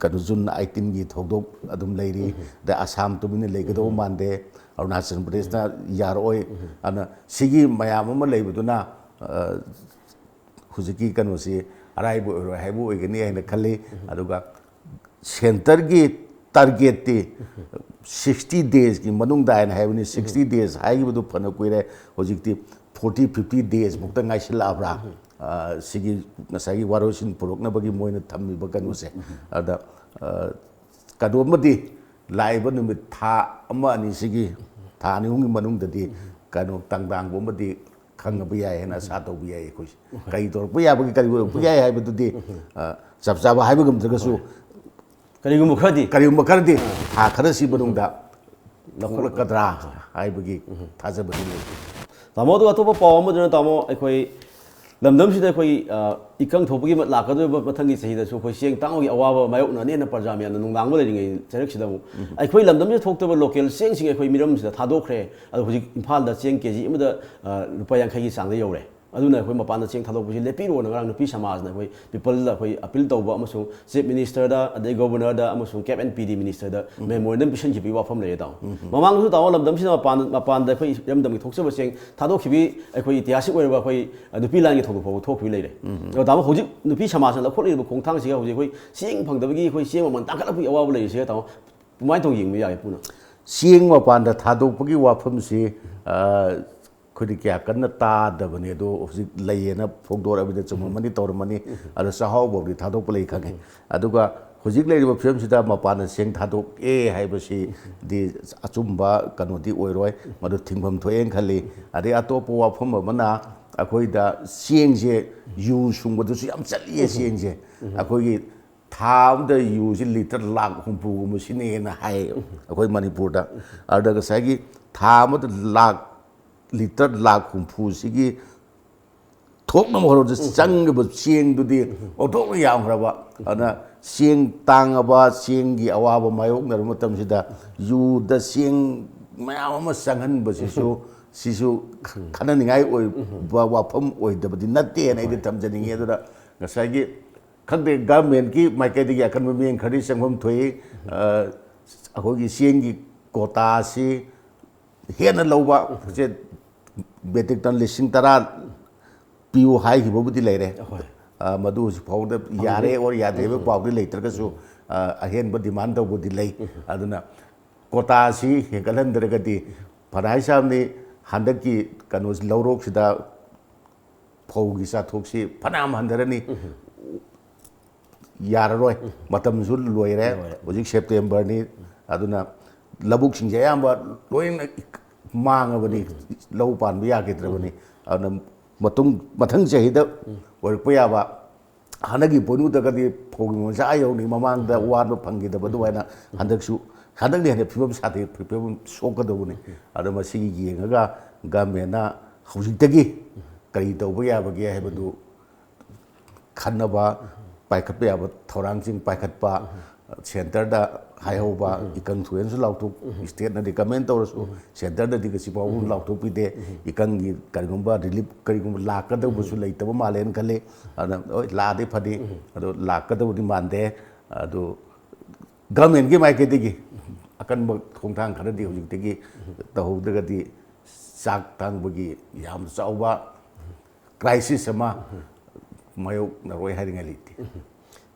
ꯀꯩꯅꯣ ꯖꯨꯟ ꯑꯩꯠꯇꯤꯟꯒꯤ ꯊꯧꯗꯣꯛ ꯑꯗꯨꯝ ꯂꯩꯔꯤ꯫ ꯑꯗ ꯑꯁꯥꯝ ꯇꯨꯃꯤꯟꯅ ꯂꯩꯒꯗꯧꯕ ꯃꯥꯟꯗꯦ꯫ ꯑꯔꯨꯅꯥꯆꯜ ꯄ꯭ꯔꯗꯦꯁꯅ ꯌꯥꯔꯛꯑꯣꯏ꯫ ꯑꯗꯨꯅ ꯁꯤꯒꯤ ꯃꯌꯥꯝ ꯑꯃ ꯂꯩꯕꯗꯨꯅ, ꯑ, ꯍꯧꯖꯤꯛꯀꯤ ꯀꯩꯅꯣꯁꯤ ꯑꯔꯥꯏꯕ ꯑꯣꯏꯔꯣꯏ ꯍꯥꯏꯕ ꯑꯣꯏꯒꯅꯤ ꯍꯥꯏꯅ ꯈꯜꯂꯤ꯫ ꯑꯗꯨꯒ ꯁꯦꯟꯇꯔꯒꯤ ꯇꯥꯔꯒꯦꯠꯇꯤ ꯁꯤꯛꯁꯇꯤ ꯗꯦꯖꯀꯤ ꯃꯅꯨꯡꯗ ꯍꯥꯏꯅ ꯍꯥꯏꯕꯅꯤ꯫ ꯁꯤꯛꯁꯇꯤ ꯗꯦꯖ ꯍꯥꯏꯈꯤꯕꯗꯨ ꯐꯅ ꯀꯨꯏꯔꯦ꯫ ꯍꯧꯖꯤꯛꯇꯤ ꯐꯣꯔꯇꯤ ꯐꯤꯐꯇꯤ ꯗꯦꯖꯃꯨꯛꯇ ꯉꯥꯏꯁꯤꯜꯂꯛꯑꯕ꯭ꯔꯥ? ꯑ, ꯁꯤꯒꯤ ꯉꯁꯥꯏꯒꯤ ꯋꯥꯔꯣꯏꯁꯤꯟ ꯄꯨꯔꯛꯅꯕꯒꯤ ꯃꯣꯏꯅ ꯊꯝꯃꯤꯕ ꯀꯩꯅꯣꯁꯦ꯫ ꯑꯗ, ꯑ, ꯀꯩꯅꯣꯝꯃꯗꯤ ꯂꯥꯛꯏꯕ ꯅꯨꯃꯤꯠ ꯊꯥ ꯑꯃ ꯑꯅꯤꯁꯤꯒꯤ, ꯊꯥ ꯑꯅꯤ ꯑꯍꯨꯝꯒꯤ ꯃꯅꯨꯡꯗꯗꯤ ꯀꯩꯅꯣ ꯇꯥꯡꯗꯥꯡꯕ ꯑꯃꯗꯤ ꯈꯪꯉꯕ ꯌꯥꯏ ꯍꯥꯏꯅ ꯑꯁꯥ ꯇꯧꯕ ꯌꯥꯏ ꯑꯩꯈꯣꯏꯁꯦ꯫ ꯀꯔꯤ ꯇꯧꯔꯛꯄ ꯌꯥꯕꯒꯦ, ꯀꯔꯤ ꯑꯣꯏꯔꯛꯄ ꯌꯥꯏ ꯍꯥꯏꯕꯗꯨꯗꯤ, ꯑ, ꯆꯞ ꯆꯥꯕ ꯍꯥꯏꯕ ꯉꯝꯗ꯭ꯔꯒꯁꯨ, ꯀꯔꯤꯒꯨꯝꯕ ꯈꯔꯗꯤ꯫ ꯀꯔꯤꯒꯨꯝꯕ ꯈꯔꯗꯤ ꯊꯥ ꯈꯔꯁꯤ ꯃꯅꯨꯡꯗ ꯂꯧꯈꯠꯂꯛꯀꯗ꯭ꯔꯥ ꯍꯥꯏꯕꯒꯤ ꯊꯥꯖꯕꯗꯤ ꯂꯩ꯫ ꯇꯥꯃꯣ, ꯑꯗꯨꯒ ꯑꯇꯣꯞꯄ ꯄꯥꯎ ꯑꯃꯗꯨꯅ, ꯇꯥꯃꯣ, ꯑꯩꯈꯣꯏ ꯂꯝꯗꯝꯁꯤꯗ ꯑꯩꯈꯣꯏ, ꯑ, ꯏꯀꯪ ꯊꯣꯛꯄꯒꯤ ꯃ-, ꯂꯥꯛꯀꯗꯧꯔꯤꯕ ꯃꯊꯪꯒꯤ ꯆꯍꯤꯗꯁꯨ ꯑꯩꯈꯣꯏ ꯆꯦꯡ ꯇꯥꯡꯕꯒꯤ ꯑꯋꯥꯕ ꯃꯥꯌꯣꯛꯅꯅꯦꯅ ꯄ꯭ꯔꯖꯥ ꯃꯌꯥꯝꯅ ꯅꯨꯡꯅꯥꯡꯕ ꯂꯩꯔꯤꯉꯩ ꯆꯩꯔꯛꯁꯤꯗ ꯑꯃꯨꯛ ꯑꯩꯈꯣꯏ ꯂꯝꯗꯝꯁꯤꯗ ꯊꯣꯛꯇꯕ ꯂꯣꯀꯦꯜ ꯆꯦꯡꯁꯤꯡ ꯑꯩꯈꯣꯏ ꯃꯤꯔꯝꯁꯤꯗ ꯊꯥꯗꯣꯛꯈ꯭ꯔꯦ꯫ ꯑꯗꯣ ꯍꯧꯖꯤꯛ ꯏꯝꯐꯥꯜꯗ ꯆꯦꯡ ꯀꯦ ꯖꯤ ꯑꯃꯗ, ꯑ, ꯂꯨꯄꯥ ꯌꯥꯡꯈꯩꯒꯤ ꯆꯥꯡꯗ ꯌꯧꯔꯦ꯫ ꯑꯗꯨꯅ ꯑꯩꯈꯣꯏ ꯃꯄꯥꯟꯗ ꯆꯦꯡ ꯊꯥꯗꯣꯛꯄꯁꯤ ꯂꯦꯞꯄꯤꯔꯣꯅ ꯉꯔꯥꯡ ꯅꯨꯄꯤ ꯁꯃꯥꯖꯅ ꯑꯩꯈꯣꯏ ꯄꯤꯄꯜꯗ ꯑꯩꯈꯣꯏ ꯑꯄꯤꯜ ꯇꯧꯕ ꯑꯃꯁꯨꯡ ꯆꯤꯐ ꯃꯤꯅꯤꯁꯇꯔꯗ, ꯑꯗꯩ ꯒꯣꯕꯔꯅꯔꯗ ꯑꯃꯁꯨꯡ ꯀꯦꯞ ꯑꯦꯟ ꯄꯤ ꯗꯤ ꯃꯤꯅꯤꯁꯇꯔꯗ ꯃꯦꯃꯣꯔꯦꯟꯗꯝ ꯄꯤꯁꯤꯟꯈꯤꯕꯒꯤ ꯋꯥꯐꯝ ꯂꯩꯔꯦ, ꯇꯥꯃꯣ꯫ ꯃꯃꯥꯡꯗꯁꯨ, ꯇꯥꯃꯣ, ꯂꯝꯗꯝꯁꯤꯗ ꯃꯄꯥꯟ, ꯃꯄꯥꯟꯗ ꯑꯩꯈꯣꯏ ꯏꯔꯝꯗꯝꯒꯤ ꯊꯣꯛꯆꯕ ꯆꯦꯡ ꯊꯥꯗꯣꯛꯈꯤꯕꯤ ꯑꯩꯈꯣꯏ ꯏꯇꯤꯍꯥꯁꯤꯛ ꯑꯣꯏꯔꯕ ꯑꯩꯈꯣꯏ ꯅꯨꯄꯤ ꯂꯥꯟꯒꯤ ꯊꯧꯗꯣꯛ ꯐꯥꯎꯕ ꯊꯣꯛꯈꯤꯕ ꯂꯩꯔꯦ꯫ ꯑꯗꯣ, ꯇꯥꯃꯣ, ꯍꯧꯖꯤꯛ ꯅꯨꯄꯤ ꯁꯃꯥꯖꯅ ꯂꯧꯈꯠꯂꯤꯕ ꯈꯣꯡꯊꯥꯡꯁꯤꯒ ꯍꯧꯖꯤꯛ ꯑꯩꯈꯣꯏ ꯆꯦꯡ ꯐꯪꯗꯕꯒꯤ ꯑꯩꯈꯣꯏ ꯆꯦꯡ ꯃꯃꯜ ꯇꯥꯡꯈꯠꯂꯛꯄꯒꯤ ꯑꯋꯥꯕ ꯂꯩꯔꯤꯁꯤꯒ, ꯇꯥꯃꯣ, ꯀꯃꯥꯏꯅ ꯇꯧ ꯌꯦꯡꯕ ꯌꯥꯒꯦ, ꯄꯨꯟꯅ? ꯆꯦꯡ ꯃꯄꯥꯟꯗ ꯊꯥꯗꯣꯛꯄꯒꯤ ꯋꯥꯐꯝꯁꯤ, ꯑ, ꯑꯩꯈꯣꯏꯗꯤ ꯀꯌꯥ ꯀꯟꯅ ꯇꯥꯗꯕꯅꯤ, ꯑꯗꯣ ꯍꯧꯖꯤꯛ ꯂꯩꯌꯦꯅ ꯐꯣꯡꯗꯣꯔꯛꯑꯕꯅꯤꯅ ꯆꯨꯝꯃꯝꯃꯅꯤ, ꯇꯧꯔꯝꯃꯅꯤ꯫ ꯑꯗꯣ ꯆꯥꯛꯍꯥꯎ ꯐꯥꯎꯗꯤ ꯊꯥꯗꯣꯛꯄ ꯂꯩ ꯈꯪꯉꯦ꯫ ꯑꯗꯨꯒ ꯍꯧꯖꯤꯛ ꯂꯩꯔꯤꯕ ꯐꯤꯕꯝꯁꯤꯗ ꯃꯄꯥꯟꯗ ꯆꯦꯡ ꯊꯥꯗꯣꯛꯑꯦ ꯍꯥꯏꯕꯁꯤꯗꯤ ꯑꯆꯨꯝꯕ ꯀꯩꯅꯣꯗꯤ ꯑꯣꯏꯔꯣꯏ, ꯃꯗꯨ ꯊꯤꯡꯐꯝ ꯊꯣꯛꯑꯦꯅ ꯈꯜꯂꯤ꯫ ꯑꯗꯩ ꯑꯇꯣꯞꯄ ꯋꯥꯐꯝ ꯑꯃꯅ, ꯑꯩꯈꯣꯏꯗ ꯆꯦꯡꯁꯦ, ꯌꯨ ꯁꯨꯡꯕꯗꯨꯁꯨ ꯌꯥꯝ ꯆꯠꯂꯤꯌꯦ ꯆꯦꯡꯁꯦ꯫ ꯑꯩꯈꯣꯏꯒꯤ ꯊꯥ ꯑꯃꯗ ꯌꯨꯁꯤ ꯂꯤꯇꯔ ꯂꯥꯈ ꯍꯨꯝꯐꯨꯒꯨꯝꯕ ꯁꯤꯖꯤꯟꯅꯩꯌꯦꯅ ꯍꯥꯏ ꯑꯩꯈꯣꯏ ꯃꯅꯤꯄꯨꯔꯗ꯫ ꯑꯗꯨꯗ ꯉꯁꯥꯏꯒꯤ ꯊꯥ ꯑꯃꯗ ꯂꯥꯈ, ꯂꯤꯇꯔ ꯂꯥꯈ ꯍꯨꯝꯐꯨꯁꯤꯒꯤ ꯊꯣꯛꯅꯕ ꯍꯣꯠꯅꯕꯗ ꯆꯪꯉꯤꯕ ꯆꯦꯡꯗꯨꯗꯤ ꯑꯣꯟꯊꯣꯛꯅ ꯌꯥꯝꯈ꯭ꯔꯕ꯫ ꯑꯗꯨꯅ ꯆꯦꯡ ꯇꯥꯡꯉꯕ, ꯆꯦꯡꯒꯤ ꯑꯋꯥꯕ ꯃꯥꯌꯣꯛꯅꯔꯕ ꯃꯇꯝꯁꯤꯗ ꯌꯨꯗ ꯆꯦꯡ ꯃꯌꯥꯝ ꯑꯃ ꯆꯪꯍꯟꯕꯁꯤꯁꯨ, ꯁꯤꯁꯨ ꯈꯟꯅꯅꯤꯡꯉꯥꯏ ꯑꯣꯏꯕ ꯋꯥꯐꯝ ꯑꯣꯏꯗꯕꯗꯤ ꯅꯠꯇꯦꯅ ꯑꯩꯗꯤ ꯊꯝꯖꯅꯤꯡꯉꯤ꯫ ꯑꯗꯨꯅ ꯉꯁꯥꯏꯒꯤ, ꯈꯪꯗꯦ, ꯒꯚꯔꯟꯃꯦꯟꯠꯀꯤ ꯃꯥꯏꯀꯩꯗꯒꯤ ꯑꯀꯟꯕ ꯃꯤꯠꯌꯦꯡ ꯈꯔꯗꯤ ꯆꯪꯐꯝ ꯊꯣꯛꯏ꯫ ꯑ, ꯑꯩꯈꯣꯏꯒꯤ ꯆꯦꯡꯒꯤ ꯀꯣꯇꯥꯁꯤ ꯍꯦꯟꯅ ꯂꯧꯕ, ꯁꯦ, ꯃꯦꯇ꯭ꯔꯤꯛ ꯇꯟ ꯂꯤꯁꯤꯡ ꯇꯔꯥ ꯄꯤꯌꯨ ꯍꯥꯏꯈꯤꯕꯕꯨꯗꯤ ꯂꯩꯔꯦ꯫ ꯍꯣꯏ꯫ ꯑ, ꯃꯗꯨ ꯍꯧꯖꯤꯛ ꯐꯥꯎꯕꯗ ꯌꯥꯔꯦ ꯑꯣꯔ ꯌꯥꯗꯦ ꯍꯥꯏꯕ ꯄꯥꯎꯗꯤ ꯂꯩꯇ꯭ꯔꯒꯁꯨ, ꯑ, ꯑꯍꯦꯟꯕ ꯗꯤꯃꯥꯟ ꯇꯧꯕꯗꯤ ꯂꯩ꯫ ꯑꯗꯨꯅ ꯀꯣꯇꯥꯁꯤ ꯍꯦꯟꯒꯠꯍꯟꯗ꯭ꯔꯒꯗꯤ, ꯐꯅ ꯍꯥꯏ ꯁꯥꯕꯅꯤ, ꯍꯟꯗꯛꯀꯤ ꯀꯩꯅꯣꯁꯤ, ꯂꯧꯔꯣꯛꯁꯤꯗ ꯐꯧꯒꯤ ꯆꯥꯊꯣꯛꯁꯤ ꯐꯅꯌꯥꯝ ꯍꯟꯊꯔꯅꯤ꯫ ꯌꯥꯔꯔꯣꯏ꯫ ꯃꯇꯝꯁꯨ ꯂꯣꯏꯔꯦ꯫ ꯂꯣꯏꯔꯦ꯫ ꯍꯧꯖꯤꯛ ꯁꯦꯞꯇꯦꯝꯕꯔꯅꯤ꯫ ꯑꯗꯨꯅ ꯂꯧꯕꯨꯛꯁꯤꯡꯁꯦ ꯑꯌꯥꯝꯕ ꯂꯣꯏꯅ ꯃꯥꯡꯉꯕꯅꯤ꯫ ꯂꯧ ꯄꯥꯟꯕ ꯌꯥꯈꯤꯗ꯭ꯔꯕꯅꯤ꯫ ꯑꯗꯨꯅ ꯃꯇꯨꯡ, ꯃꯊꯪ ꯆꯍꯤꯗ ꯑꯣꯏꯔꯛꯄ ꯌꯥꯕ, ꯍꯟꯗꯛꯀꯤ ꯄꯣꯏꯅꯨꯗꯒꯗꯤ ꯐꯧꯒꯤ ꯃꯃꯜꯁꯦ ꯑꯥ ꯌꯧꯅꯤ, ꯃꯃꯥꯡꯗ ꯋꯥꯟꯕ ꯐꯪꯈꯤꯗꯕ ꯑꯗꯨꯃꯥꯏꯅ ꯍꯟꯗꯛꯁꯨ, ꯍꯟꯗꯛꯅ ꯍꯦꯟꯅ ꯐꯤꯕꯝ ꯁꯥꯊꯤ, ꯐꯤꯕꯝ ꯁꯣꯛꯀꯗꯧꯕꯅꯤ꯫ ꯑꯗꯣ ꯃꯁꯤꯒꯤ ꯌꯦꯡꯉꯒ ꯒꯚꯔꯟꯃꯦꯟꯠꯅ ꯍꯧꯖꯤꯛꯇꯒꯤ ꯀꯔꯤ ꯇꯧꯕ ꯌꯥꯕꯒꯦ ꯍꯥꯏꯕꯗꯨ ꯈꯟꯅꯕ, ꯄꯥꯏꯈꯠꯄ ꯌꯥꯕ ꯊꯧꯔꯥꯡꯁꯤꯡ ꯄꯥꯏꯈꯠꯄ, ꯁꯦꯟꯇꯔꯗ ꯍꯥꯏꯍꯧꯕ, ꯏꯀꯪ ꯊꯣꯛꯑꯦꯅꯁꯨ ꯂꯥꯎꯊꯣꯛ, ꯁ꯭ꯇꯦꯠꯅ ꯔꯤꯀꯃꯦꯟ ꯇꯧꯔꯁꯨ ꯁꯦꯟꯇꯔꯅꯗꯤ ꯀꯩꯁꯨ ꯐꯥꯎꯕ ꯂꯥꯎꯊꯣꯛꯄꯤꯗꯦ꯫ ꯏꯀꯪꯒꯤ ꯀꯔꯤꯒꯨꯝꯕ ꯔꯤꯂꯤꯐ ꯀꯔꯤꯒꯨꯝꯕ ꯂꯥꯛꯀꯗꯧꯕꯁꯨ ꯂꯩꯇꯕ ꯃꯥꯜꯂꯦꯅ ꯈꯜꯂꯦ꯫ ꯑꯗꯨꯅ ꯍꯣꯏ, ꯂꯥꯛꯑꯗꯤ ꯐꯅꯤ, ꯑꯗꯣ ꯂꯥꯛꯀꯗꯧꯕꯗꯤ ꯃꯥꯟꯗꯦ꯫ ꯑꯗꯣ ꯒꯃꯦꯟꯒꯤ ꯃꯥꯏꯀꯩꯗꯒꯤ ꯑꯀꯟꯕ ꯈꯣꯡꯊꯥꯡ ꯈꯔꯗꯤ ꯍꯧꯖꯤꯛꯇꯒꯤ ꯇꯧꯍꯧꯗ꯭ꯔꯒꯗꯤ ꯆꯥꯛ ꯇꯥꯡꯕꯒꯤ ꯌꯥꯝ ꯆꯥꯎꯕ ꯀ꯭ꯔꯥꯏꯁꯤꯁ ꯑꯃ ꯃꯥꯌꯣꯛꯅꯔꯣꯏ ꯍꯥꯏꯅꯤꯡꯉꯥꯏ ꯂꯩꯇꯦ꯫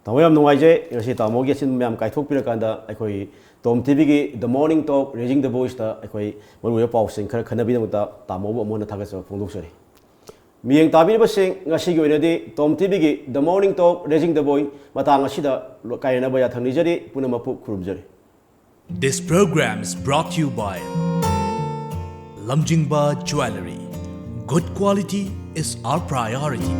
ꯇꯥꯃꯣ, ꯌꯥꯝ ꯅꯨꯡꯉꯥꯏꯖꯩ ꯉꯁꯤ ꯇꯥꯃꯣꯒꯤ ꯑꯁꯤꯟꯕ ꯃꯌꯥꯝ ꯀꯥꯏꯊꯣꯛꯄꯤꯔꯀꯥꯟꯗ ꯑꯩꯈꯣꯏ ꯇꯣꯝ ꯇꯤꯚꯤꯒꯤ The Morning Talk Raising the Voiceꯇ ꯑꯩꯈꯣꯏ ꯃꯔꯨꯑꯣꯏꯕ ꯄꯥꯎꯁꯤꯡ ꯈꯔ ꯈꯟꯅꯕꯤꯗꯃꯛꯇ ꯇꯥꯃꯣꯕꯨ ꯑꯃꯨꯛ ꯍꯟꯅ ꯊꯥꯒꯠꯆꯕ ꯐꯣꯡꯗꯣꯛꯆꯔꯤ꯫ ꯃꯤꯠꯌꯦꯡ ꯇꯥꯕꯤꯔꯤꯕꯁꯤꯡ, ꯉꯁꯤꯒꯤ ꯑꯣꯏꯅꯗꯤ ꯇꯣꯝ ꯇꯤꯚꯤꯒꯤ The Morning Talk Raising the Voice ꯃꯇꯥꯡ ꯑꯁꯤꯗ ꯀꯥꯏꯅꯅꯕ ꯌꯥꯊꯪ ꯅꯤꯖꯔꯤ꯫ ꯄꯨꯝꯅꯃꯛꯄꯨ ꯈꯨꯔꯨꯝꯖꯔꯤ꯫ This program is brought to you by Lamjingba Jewellery. Good quality is our priority.